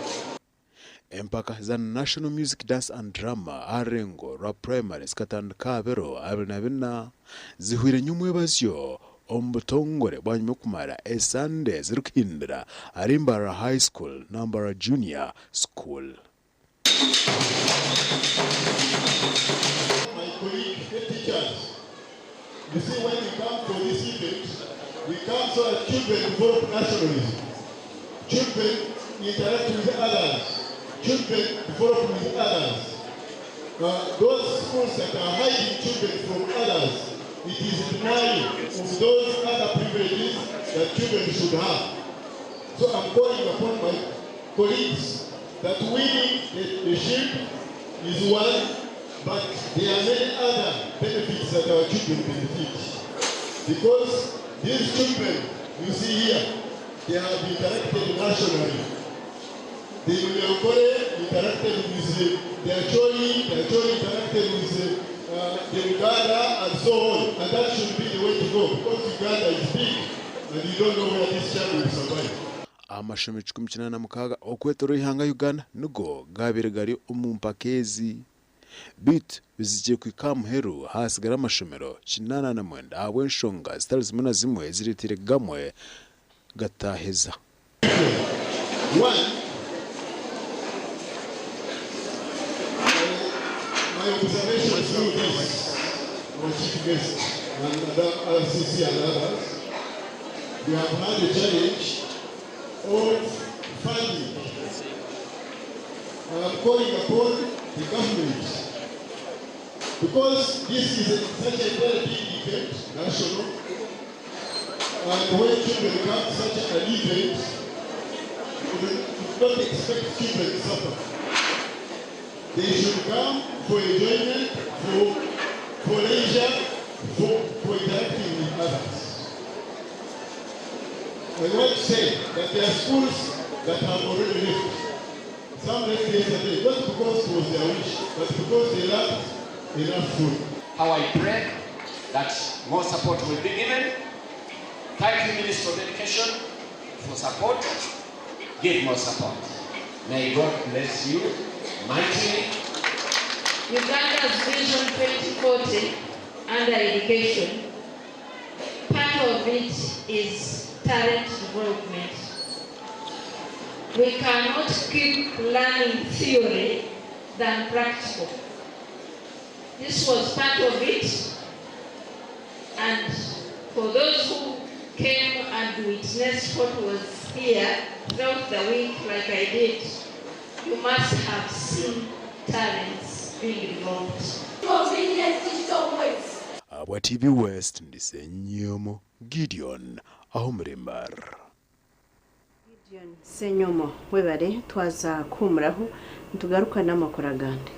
Empaka za National Music Dance and Drama aha rurengo rwa Primary zikatandika aha biro 24 zihwire nyomwebazyo omu butongore bwanyima y'okumara esande zirikuhindira ahari Mbarara High School na Mbarara Junior School. My colleague, the teachers, you see, when we come for this event, we come so that children develop nationalism. Children interact with others. Children develop with others. Those schools that are hiding children from others, it is denying of those other privileges that children should have. So I'm calling upon my colleagues that winning the shield is one, but there are many other benefits that our children benefit. Because these children you see here, they have interacted nationally. The Runyankore interacted with the Acholi interacted with the Uganda and so on. And that should be the way to go because Uganda is big and you don't know where this child will survive. Amashomero 186 okwetooroora eihanga Uganda nigo gaabaire gari omu mpaka ezi beitu bizigiire kuhika aha muheru hasigara amashomero 89 ahabw'enshonga zitari zimwe na zimwe ezireeteire gamwe gataheza. One, my observation through this, our chief guest and Madam RCC and others, we have had a challenge of funding. I am calling upon the government because this is such a very big event, national, and when children come to such an event, we do not expect children to suffer. They should come for enjoyment, for leisure, for interacting with others. I want to say that there are schools that have already left. Some left yesterday, not because it was their wish, but because they lacked enough food. How I pray that more support will be given. Thank you, Minister of Education, for support. Give more support. May God bless you mightily. Uganda's Vision 2040 under education, part of it is talent development. We cannot keep learning theory than practical. This was part of it. And for those who came and witnessed what was here throughout the week, like I did, you must have seen talents being developed. Convenience digital waste. Ahabwa TV West ndi Ssenyomo Gideon ah'omuri Mbarara. Gideon Ssenyomo webare twaza kuhumuraho nitugaruka n'amakuru agandi.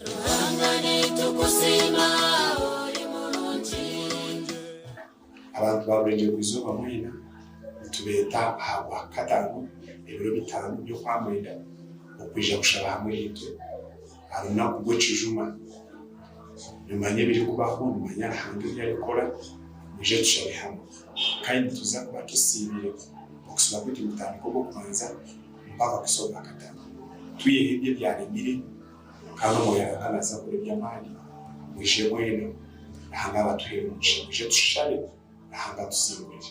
Ruhanga nitukusiima ori murungi. Abantu ba Burengyerwa-izooba mwena nitubeeta aha Rwakataano ebiro bitaano by'Okwamwenda okwija kushaba hamwe naitwe aha runaku rw'ekijuma. Nimumanya ebirikubaho, nimumanya Ruhanga ebi arikukora, mwije tushabe hamwe. Kandi nituza kuba tusiibire, okusiiba kwaitu nikutandika Ogw'okubanza mpaka kuhitsya Ogwakataano. Twiheho ebyo ebyaremire kandi Omwoyo wa Ruhanga naaza kukora eby'amaani. Mwije mwena, Ruhanga abatuheere omugisha. Mwije tushabe, Ruhanga atusingurire.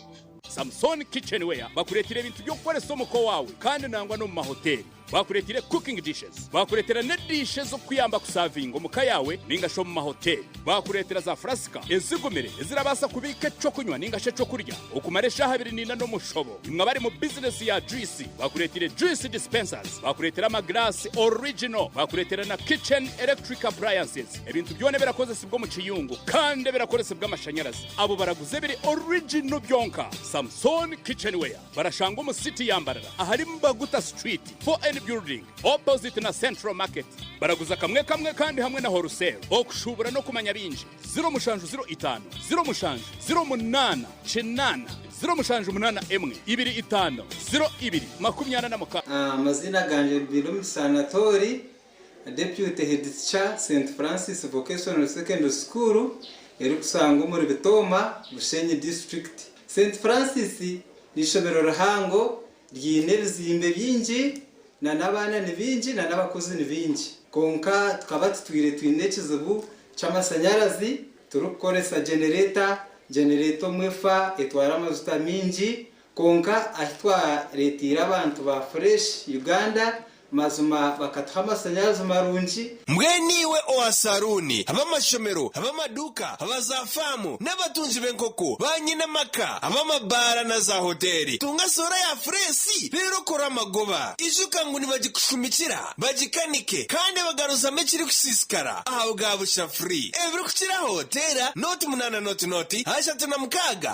Samson Kitchenware bakureetire ebintu by'okukoresa omuka owaawe kandi nangwa n'omu mahoteri. Bakureetire cooking dishes, bakureetera n'ediisha ez'okukuyamba kusavinga omuka yaawe ninga shi omu mahoteri. Bakureetera za furasika ezigumire ezirabaasa kubiika eky'okunywa ninga shi eky'okurya okumara eshaaha abiri n'ina n'omushobo. Imwe abari mu bizinesi ya juyisi, bakureetire juice dispensers, bakureetera amagiraasi original, bakureetera na kitchen electric appliances. Ebintu byona ebirakozesibwa omu kiyungu kandi ebirakoresibwa amashanyarazi. Abo baraguza ebiri original byonka. Samson Kitchenware barashangwa omu city ya Mbarara ahari Mbaguta Street, 4N Building, opposite na Central Market. Baraguza kamwe kamwe kandi hamwe na wholesale. Okushuubura n'okumanya bingi, 07 05 07 08 8 0781 25 02 26. Amazina gangye Biromugisa Anatoli, Deputy Head Teacher, St Francis Vocational Secondary School erikusangwa omuri Bitooma, Bushenyi District. St Francis n'eishomero rihango ryine ebizimbe bingi na n'abaana ni baingi na n'abakozi ni baingi. Kwonka tukaba tutwire twine ekizibu ky'amashanyarazi turikukoresa genereta, genereta omwe efa etwara amajuta maingi kwonka ahi twareeteire abantu ba Fresh Uganda Mazima bakatuha amasanyarazi marungi. Mbwenu iwe owa saruuni, ab'amashomero, ab'amaduuka, aba zaafaamu, n'abatungi b'enkoko, baanyine amaka, ab'amabaara na zaahoteeri, tunga soora ya fureesi reero okore amagoba. Ijuka ngu nibagikushumikira, bagikanike, kandi bagaruzamu ekirikusiisikara aha bwa busha free. Ebirikukiraho, teera nooti munaana nooti nooti, 36, 57,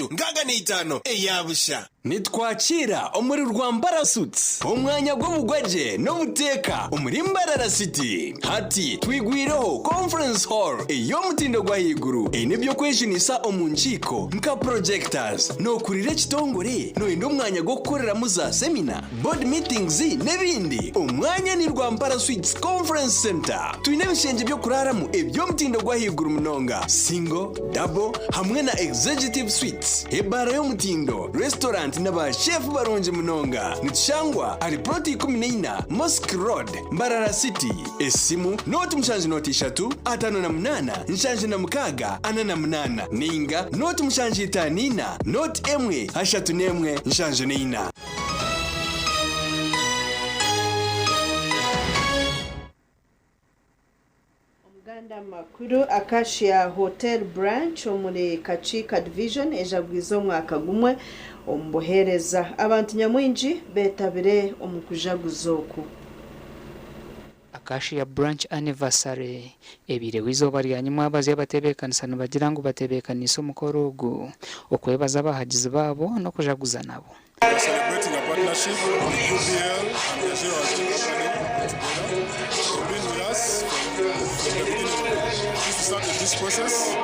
65 eya busha. Nitwakiira omuri Rwampara Suites, omwanya gw'obugwagye n'obuteeka omuri Mbarara City. Hati twigwireho Conference Hall ey'omutindo gw'ahaiguru eine eby'okwejunisa omu nkiiko nka projectors. Nookurira ekitongore? Nooyenda omwanya gw'okukoreramu za semina, board meetings n'ebindi? Omwanya ni Rwampara Suites Conference Centre. Twine ebishengye by'okuraaramu eby'omutindo gw'ahaiguru munonga, single, Double hamwe na Executive Suites, ebaara y'omutindo, restaurant na ba chef barungi munonga. Nitushangwa ahari plot 14 Mosque Road, Mbarara City. Esimu, nooti mushanju nooti ishatu, 58, 76, 48 ninga nooti mushanju itaano ina, nooti emwe, 31, 74. Omuganda amakuru Acacia Hotel Branch omuri Kakiika Division ejagwize omwaka gumwe omu buheereza. Abantu nyamwingi betabire omu kujaguza oku. Acacia Branch Anniversary ebaireho eizooba rya nyimwabazyo abatebeekanisa nibagira ngu batebeekaniise omukoro ogu okwebaza abahagizi baabo n'okujaguza nabo. We are celebrating a partnership with UBL and the Zero Housing Company together. They've been with us from the beginning since we started this process. It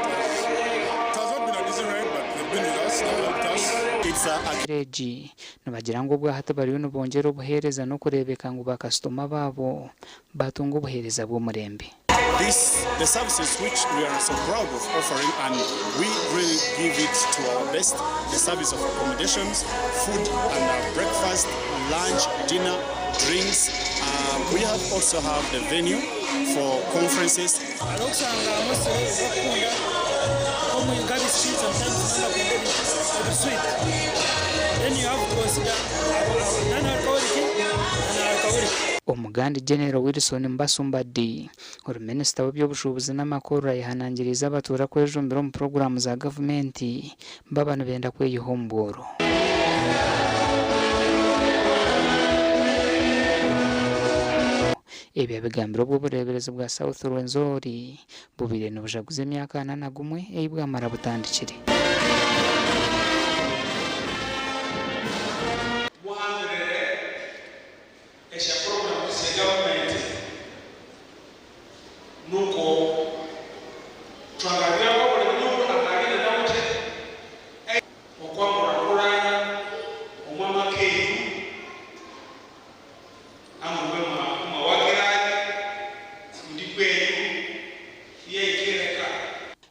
has not been an easy ride, but they've been with us, they've helped us. It's a Egi nibagira ngu obwahati bariyo nibongyera obuheereza n'okureebeka ngu bakasitoma baabo baatunga obuheereza bw'omurembe. This the services which we are so proud of offering and we really give it to our best, the service of accommodations, food and breakfast, lunch, dinner, drinks. We have also have the venue for conferences. Hariho okushanga mostly ebakukunda omu ngabi street sometimes bakunda ebisweet then have to consider non-alcoholic and alcoholic. Omugandi General Wilson Mbasu Mbadi, ori minisita w'eby'obushuubuzi n'amakorero ayehanangiriize abatuura kwejumbira omu puroguraamu za gavumenti baaba nibenda kweyiha omu bworo. Ebi abigambire obu obureeberezi bwa South Rwenzori bubaire nibujaguza emyaka 41 ei bwamara butandikire. Muhangirire esya puroguramu za gavumenti nukwo twangabirako buli mundu akagenda nawute okwakurakuranya omwamakeyu angube mwawagiranye ndikweyu yekereka.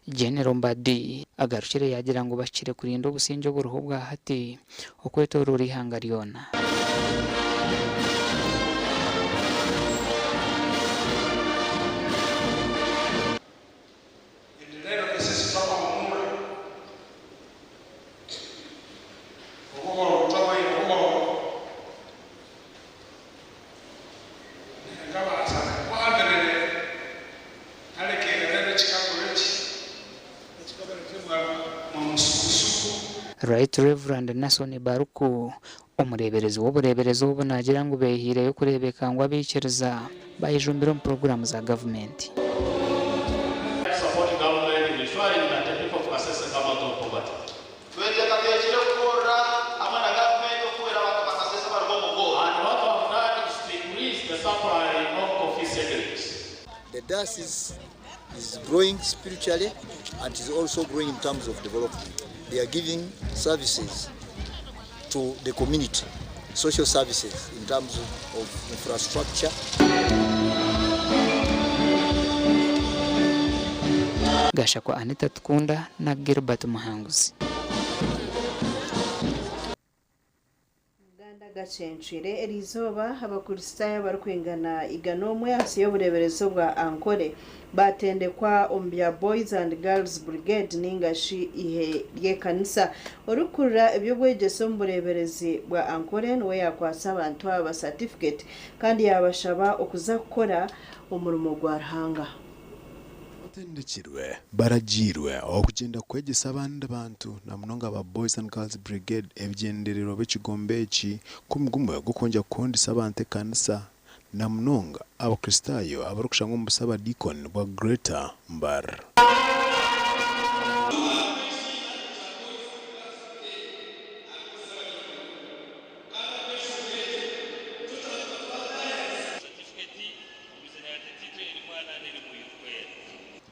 General Mbadi agarukire yaagira ngu bahikire kurinda obusingye oburiho obwa hati okwetooroora eihanga ryona. Right Rev. Nason Baruku, omureeberezi w'obureeberezi obu naagira ngu beehiireyo kureebeka ngu abaikiriza bayejumbira omu puroguraamu za gavumenti. Support government in ensuring that the people of Kasese come out of poverty. Tweteekateekire kukorera hamwe na gavumenti okuhwera abantu ba Kasese baruga omu bworo. And what we have done is to increase the supply of coffee seedlings. The diocese is growing spiritually and is also growing in terms of development. They are giving services to the community, social services in terms of infrastructure. Gashakwa Anita Tukunda na Gilbert Muhanguzi. Uganda gacencwire eriizooba abakristaayo abarikwingana 101 ahansi y'obureeberezi obwa Ankole batendekwa omu bya Boys and Girls Brigade ningashi ihe ry'ekanisa. Orikukurira eby'obwegyese omu bureeberezi bwa Ankole niwe yaakwatsa abantu aba certificate kandi yaabashaba okuza kukora omurimo gwa Ruhanga. Abatendekirwe baragiirwe okugyenda kwegyesa abandi bantu na munonga aba Boys and Girls Brigade ebigyendererwa by'ekigombe eki nk'omugumwe gw'okwongyera kukundisa abantu ekanisa na munonga Abakristaayo abarikushangwa omu busabadiikoni bwa Greater Mbarara.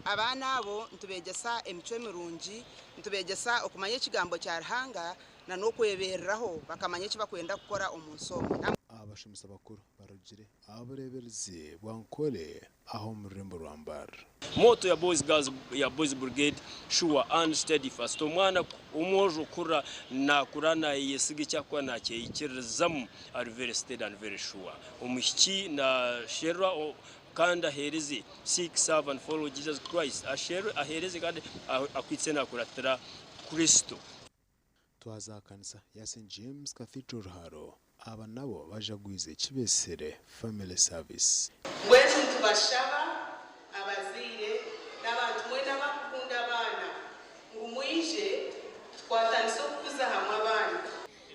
Abaana abo nitubegyesa emicwe mirungi, nitubegyesa okumanya ekigambo kya Ruhanga na n'okwebereraho bakamanya eki bakwenda kukora omu nsi omu. Abashomesa bakuru barugire aha bureeberezi bwa Nkore aha omu rurembo rwa Mbarara. Motto ya Boys Girls ya Boys Brigade sure and steady fast omwana omwojo okura nakura nayeyesiga eki arikuba nakyeyikiririzamu ari very steady and very sure omwishiki nasherura Kandi aheereze, Seek, serve and follow Jesus Christ, asherure, aheereze kandi akwitse naakuratira Kristo. Twaza aha kanisa ya St James Cathedral Ruharo, aba nabo bajagwize Kibesere Family Service. Mbwenu nitubashaba abazaire n'abantu mwena abakukunda abaana ngu mwije tukwatanise okukuza hamwe abaana.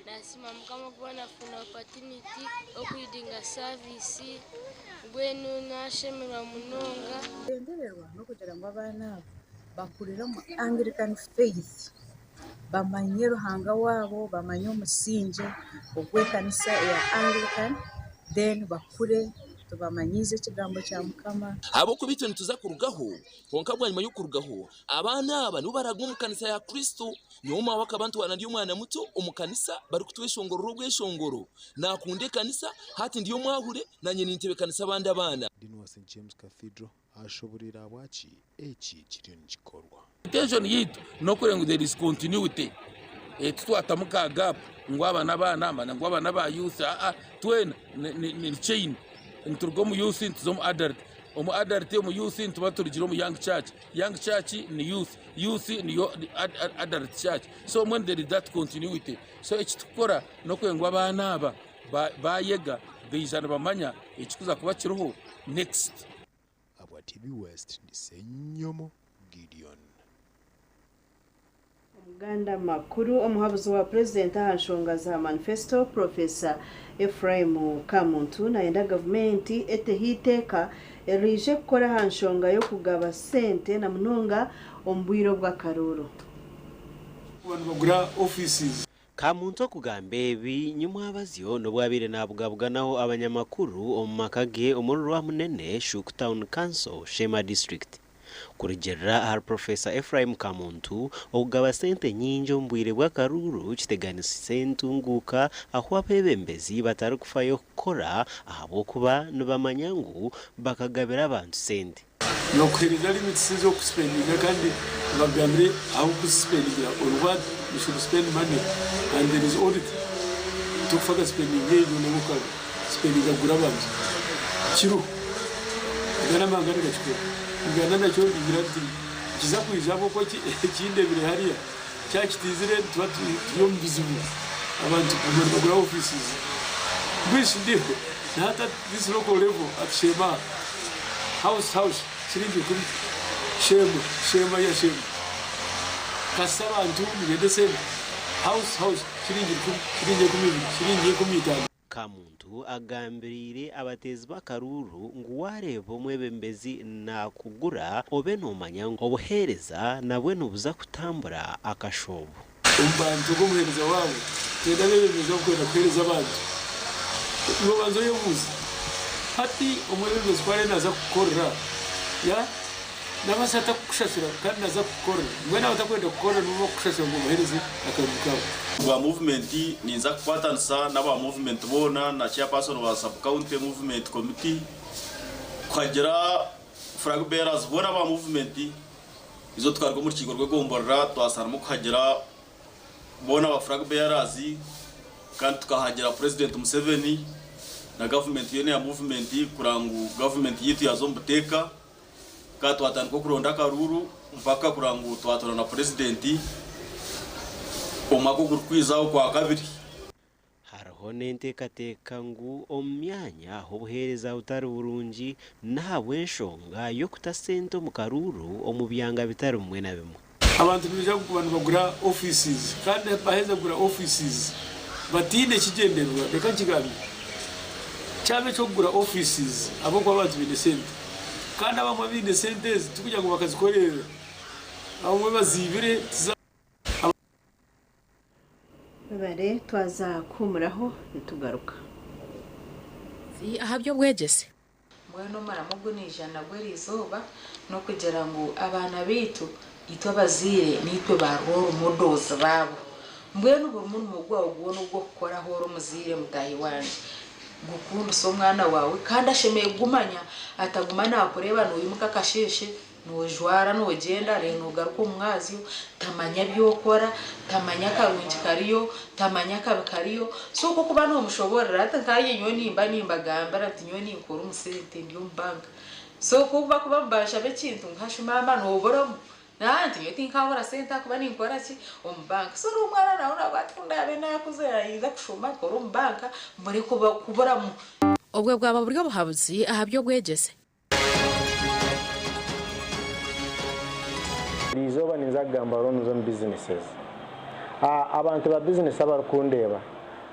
Nasiima Mukama kuba nafuna opportunity okuleadinga service mbwenu nashemererwa munonga. Ekigyendererwa n'okugira ngu abaana aba bakurire omu Anglican faith bamanye Ruhanga waabo, bamanye omusingye ogw'ekanisa eya Anglican then bakure tubamanyiize ekigambo kya Mukama. Ahabw'okuba itwe nituza kurugaho, kwonka bwanyima y'okurugaho, abaana aba nibo baraaguma omu kanisa ya Kristo. Nyowe maawe akaba antwara ndi omwana muto omu kanisa barikutweshongorera obweshongoro. Naakunda ekanisa, hati ndi omwahure, naanye nintebeekanisa abandi abaana. Dean wa St James Cathedral ashoboreire ahabwaki eki kiriyo nikikorwa. Intention yaitu n'okureeba ngu there is continuity, titwatamu ka gap ngu aba n'abaana manya ngu aba n'aba youth aa twena ni chain nituruga omu youth nituza omu adult. Omu adult, omu youth nituba turugire omu young church. Young church ni youth, youth niyo adult church. So mbwenu there is that continuity. So eki turikukora n'okwenda ngu abaana aba bayega baija nibamanya ekirikuza kuba kiriho next. Ahabwa TV West, ndi Ssenyomo Gideon. Omuganda Makuru, omuhabuzi wa Purezidenti aha nshonga za manifesito, Purofesa Ephraim Kamuntu nayenda gavumenti eteho eiteeka eriije kukora aha nshonga y'okugaba sente na munonga omu bwire obw'akaruuru. Kamuntu okugamba ebi nyimwabazyo n'obu abaire nabugabuganaho abanyamakuru omu maka ge omuri Rwamunene, Shuuku Town Council, Sheema District. Kurugiirira ahari Professor Ephraim Kamuntu, okugaba sente nyingi omu bwire bw'akaruuru kiteganisise entunguuka ahu abeebembezi batarikufayo kukora ahabw'okuba nibamanya ngu bakagabira abantu sente. Nokuhereza limits ezokusipendinga kandi bagambire ahokuzisipendingira on what you should spend money and there is audit tokufa kasipendinga egyo nabwo okasipendinga kugura abantu kiriho Uganda amahanga nigakikora Uganda nakyo nigira nti nikiza kwija ahabwokuba ekindebire hariya kyakitizire nituba turi omu bizibu abantu kuguma nibagura offices mbwenu shi ndiho nahati at this local level at Sheema house house shiringi rukumi Sheema Sheema ya Sheema kasita abantu nibenda esente house house shiringi rukumi shiringi 20 shiringi 50. Kamuntu agambiriire abateezi b'akaruuru ngu waareeba omwebembezi naakugura obe noomanya ngu obuheereza nabwe nibuza kutambura akashoobo. Omu bantu ogw'omuheereza waabo, twena abeebembezi abarikwenda kuheereza abantu. Iwe banza oyebuuze, Hati omwebembezi ku araabe naaza kukukorera, ya naabaasa ata kukushashura kandi naaza kukukorera? Mbwenu abatakwenda kukukorera nibo barikukushashura ngu obaheereze akaruru kaabo. Bwa movement ninza kukwatanisa n'aba movement boona na chairperson wa sub county movement committee kuhagira flag bearers boona aba movement izo tukaruga omu rukiiko rw'egomborora twasaramu kuhagira boona aba flag bearers kandi tukahagira president Museveni na government yoona ya movement kureba ngu government yaitu yaza omu buteeka kandi twatandika okuronda akaruuru mpaka kureba ngu twatora na president omwaka ogurikwiza okwakabiri. Hariho n'enteekateeka ngu omu myanya ahu obuheereza butari burungi n'ahabw'enshonga y'okuta sente omu karuuru omu byanga bitari bimwe na bimwe. Abantu nibaija kuguma nibagura offices kandi baheza kugura offices bataine kigyendererwa. Reka nkigambe, kyaba eky'okugura offices ahabw'okuba abantu baine sente kandi abamwe abaine sente ezi tikugira ngu bakazikorerera, abamwe baziibire. Webare twaza kuhumuraho nitugaruka. Aha by'obwegyese. Mbwenu omurimo ogu naija nagwo eriizooba n'okugira ngu abaana baitu itwe abazaire niitwe ba role models baabo. Mbwenu buri murimo gwawe gwona ogu orikukora ahu ori omuzaire mutaahi wangye, gukundise omwana waawe kandi ashemereire kugumanya ataguma naakureeba noimuka akasheeshe Noojwara noogyenda reero noogaruka omu mwazyo, tamanya ebi okora, tamanya akarungi kariyo, tamanya akabi kariyo. So okwo okuba noomushoboorora hati nkanye nyowe nimba nimbagambira nti nyowe ninkora omu sente ndi omu banka. So ku bakuba nibanshaba ekintu nka shi maama nooburamu? Naaha nti nyowe tinkabura sente ahakuba ninkora ki? Omu banka. So n'omwana nawe naagira ati ku ndaabe naakuzire naayenda kushoma nkore omu banka mbure kuburamu. Obwo bwaba buri obuhabuzi aha by'obwegyese. Eriizooba ninza kugamba loans omu businesses. Abantu ba bizinesi abarikundeeba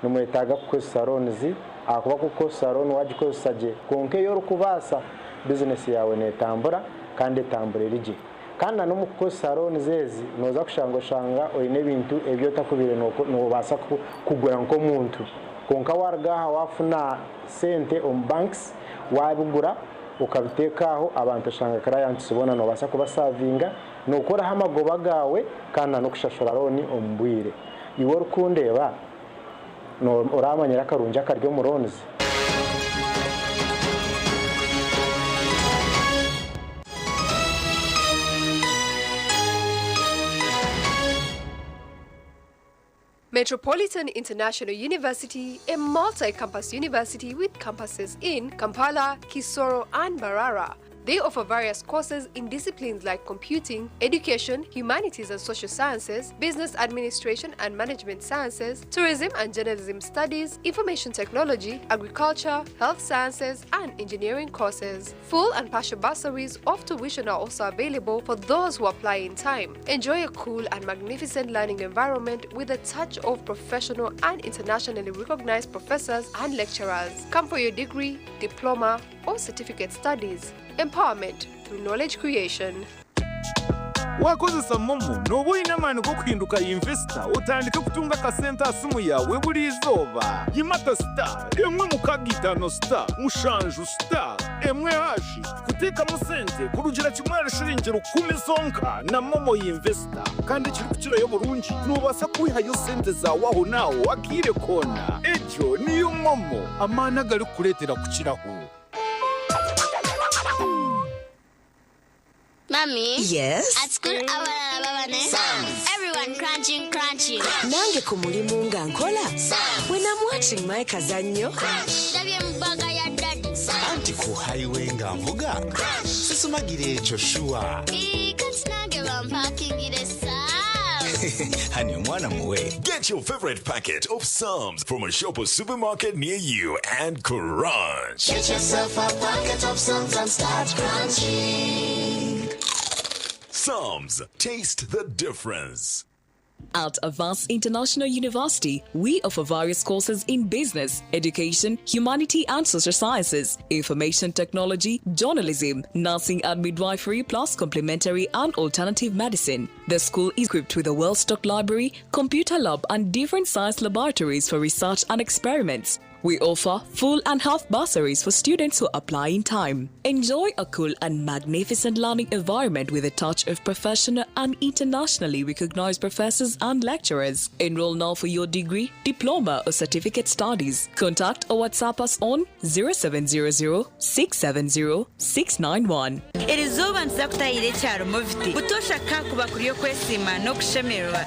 nimwetaaga kukozesa loans ahakuba ku orikukozesa loan wagikozesa gye kwonka ei orikubaasa bizinesi yaawe netambura kandi etambura eri gye. Kandi na n'omu kukozesa loans ezi nooza kushanga oshanga oine ebintu ebi otakubaire noobaasa kugura nk'omuntu kwonka waruga aha wafuna sente omu banks Waabigura okabiteeka aho, abantu oshanga clients boona noobaasa kubasavinga, nookoraho amagoba gaawe kandi na n'okushashura loan omu bwire. Iwe orikundeeba, oramanyire akarungi akari omu loans? Metropolitan International University, a multi-campus university with campuses in Kampala, Kisoro and Mbarara. They offer various courses in disciplines like computing, education, humanities and social sciences, business administration and management sciences, tourism and journalism studies, information technology, agriculture, health sciences, and engineering courses. Full and partial bursaries of tuition are also available for those who apply in time. Enjoy a cool and magnificent learning environment with a touch of professional and internationally recognized professors and lecturers. Come for your degree, diploma, or certificate studies. Empowerment through knowledge creation. Wakozesa momo noba oine amaani g'okuhinduka investor, otandike kutunga akasente aha simu yaawe buri izooba. Yimata star 165 star 7 star 1 hashi kuteekamu sente kurugira kimwe ahari shiringi 1000 zonka na momo investor. Kandi ekirikukirayo oburungi, noobaasa kwihayo sente zaawe aho naaho akaire koona. Egyo niyo momo, amaani agarikukureetera kukiraho. Mommy? Yes? At school, Sams. Everyone crunching, crunching. Nange ku mulimu nga nkola. When I'm watching my kazannyo. Ndabye mu bag ya daddy. Anti ku highway nga nvuga. Sisumagira ekyo sure. Kati nange bampakingire Sams. Honey, omwana muwe. Get your favorite packet of Psalms from a shop or supermarket near you and crunch. Get yourself a packet of Psalms and start crunching. Psalms, taste the difference. At Avance International University, we offer various courses in business, education, humanity and social sciences, information technology, journalism, nursing and midwifery, plus complementary and alternative medicine. The school is equipped with a well-stocked library, computer lab and different science laboratories for research and experiments. We offer full and half bursaries for students who apply in time. Enjoy a cool and magnificent learning environment with a touch of professional and internationally recognized professors and lecturers. Enroll now for your degree, diploma, or certificate studies. Contact or WhatsApp us on 0700 670 691. Eri izooba nituza kutahira ekyaro Moviti butoosha kakuba kuri okwesiima n'okushemererwa.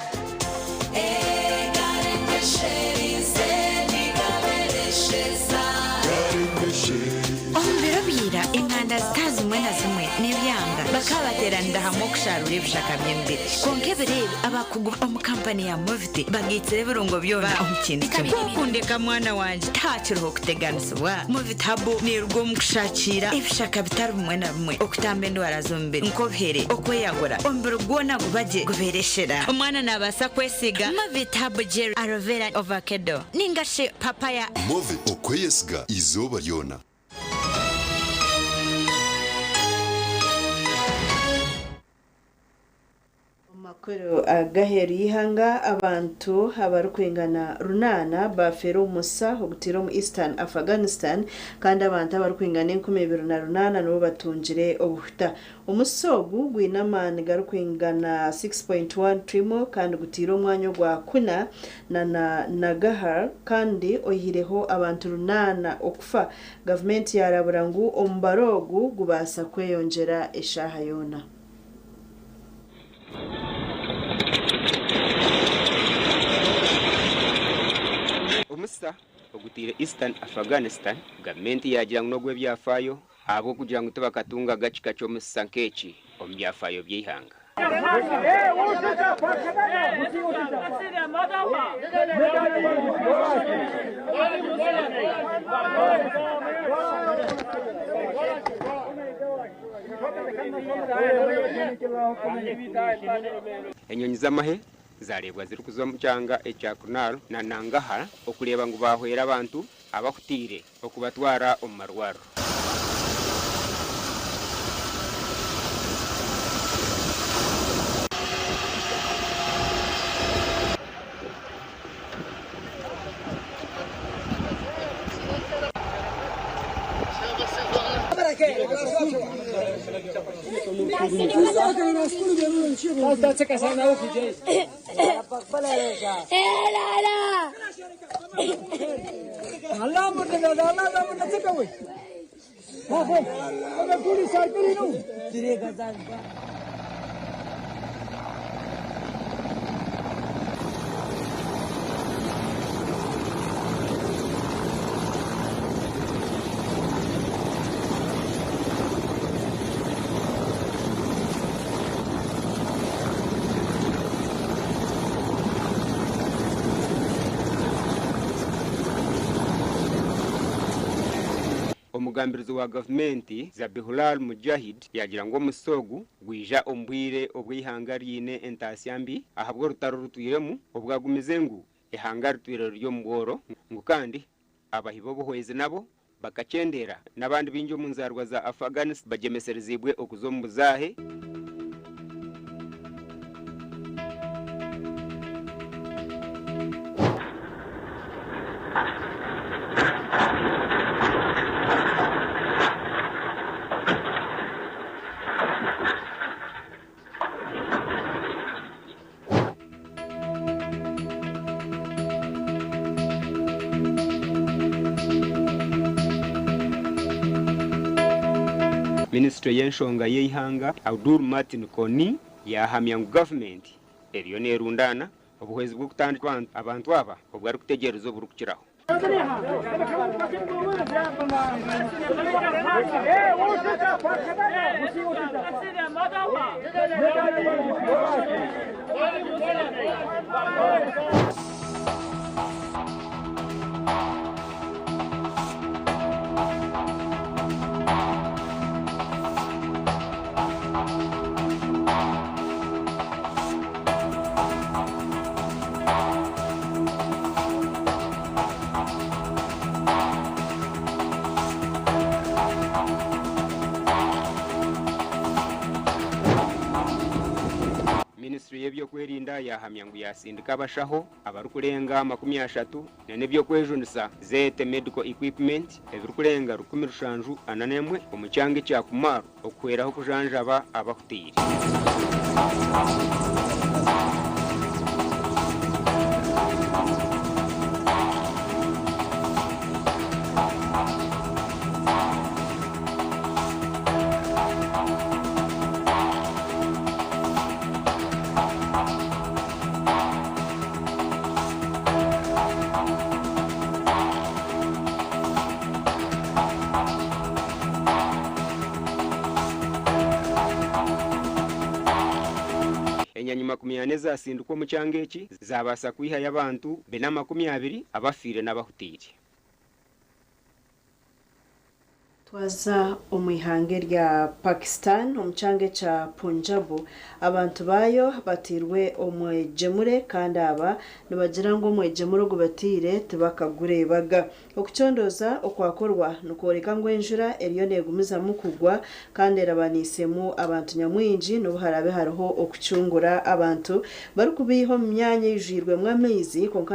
Omu biro bya enganda zitari zimwe na zimwe n'ebyanga bakaba bateeranira hamwe okusharura ebishaka by'emibiri, konka ebiro ebi abakugu omu kampani ya Moviti bagaitsire ebirungo byona omu kintu kimwe. Kwokundeka mwana wangye, tihakiriho okuteganisibwa. Moviti Herbal neeruga omu kushakira ebishaka bitari bimwe na bimwe okutamba endwara z'omubiri nk'obuhere, okweyagura, omubiri gwona gubagye gubeereshera. Omwana naabaasa kwesiga Moviti Herbal Gel, aloe vera, avocado ninga shi papaya. Move okweyesiga izooba ryona. Makuru agaheru y'ihanga, abantu abarikwingana 8 bafeera omusa ogutiire omu Eastern Afghanistan, kandi abantu abarikwingana 2008 nibo batungire obuhuta. Omusa ogu gwine amaani garikwingana 6.1 trimo kandi gutiire omwanya ogwa Kuna na Nagahar kandi oihireho abantu 8 okufa. Gavumenti yarabura ngu omubaro ogu gubaasa kweyongyera eshaaha yoona. Omusa ogutiire Eastern Afghanistan, gavumenti yagira ngu n'ogw'ebyafaayo ahabw'okugira ngu tibakatunga gakika ky'omusa nk'eki omu byafaayo by'eihanga. Enyonyi z'amahe zareebwa zirikuza omu kyanga ekya Kunar na Nangarhar okureeba ngu bahwera abantu abahutiire okubatwara omu marwariro. Omugambirizi wa gavumenti Zabihullah Mujahid yagira ngu omusisa ogu gwija omu bwire obw'eihanga ryine entaasya mbi ahabw'orutaro rutwiremu obwagumize ngu ehanga ritwire riri omu bworo ngu kandi abahi b'obuhwezi nabo bakakyendera n'abandi baingi omu nzaarwa za Afghanistan bagyemeserezibwe okuza omu buzaahe. Minisitule y'enshonga y'eihanga Abdul Martin Koni yahamya ngu gavumenti eriyo nerundaana obuhwezi bw'okutandika abantu aba obwo arikutegyereza oburikukiraho. Minisitule y'ebyokwerinda yahamya ngu yasindika abashaho abarikurenga 30 n'ebyokwejunisa zeete medical equipment ebirikurenga 741 omu kyanga ekya Kumaru okuhweraho kujanjaba abahutiire. Enyonyi 40 ezasindikwa omu kyanga eki zabaasa kwihayo abantu 420 abafiire n'abahutiire. Twaza omu ihanga erya Pakistan omu kyanga ekya Punjab, abantu baayo bateirwe omwegyemure kandi aba nibagira ngu omwegyemure ogu bateire tibakagureebaga. Okucondooza okwakorwa nikworeka ngu enjura eriyo neegumizamu kugwa kandi erabaniisemu abantu nyamwingi n'obu haraabe hariho okucungura abantu barikubaiha omu myanya eijwirwemu amaizi kwonka.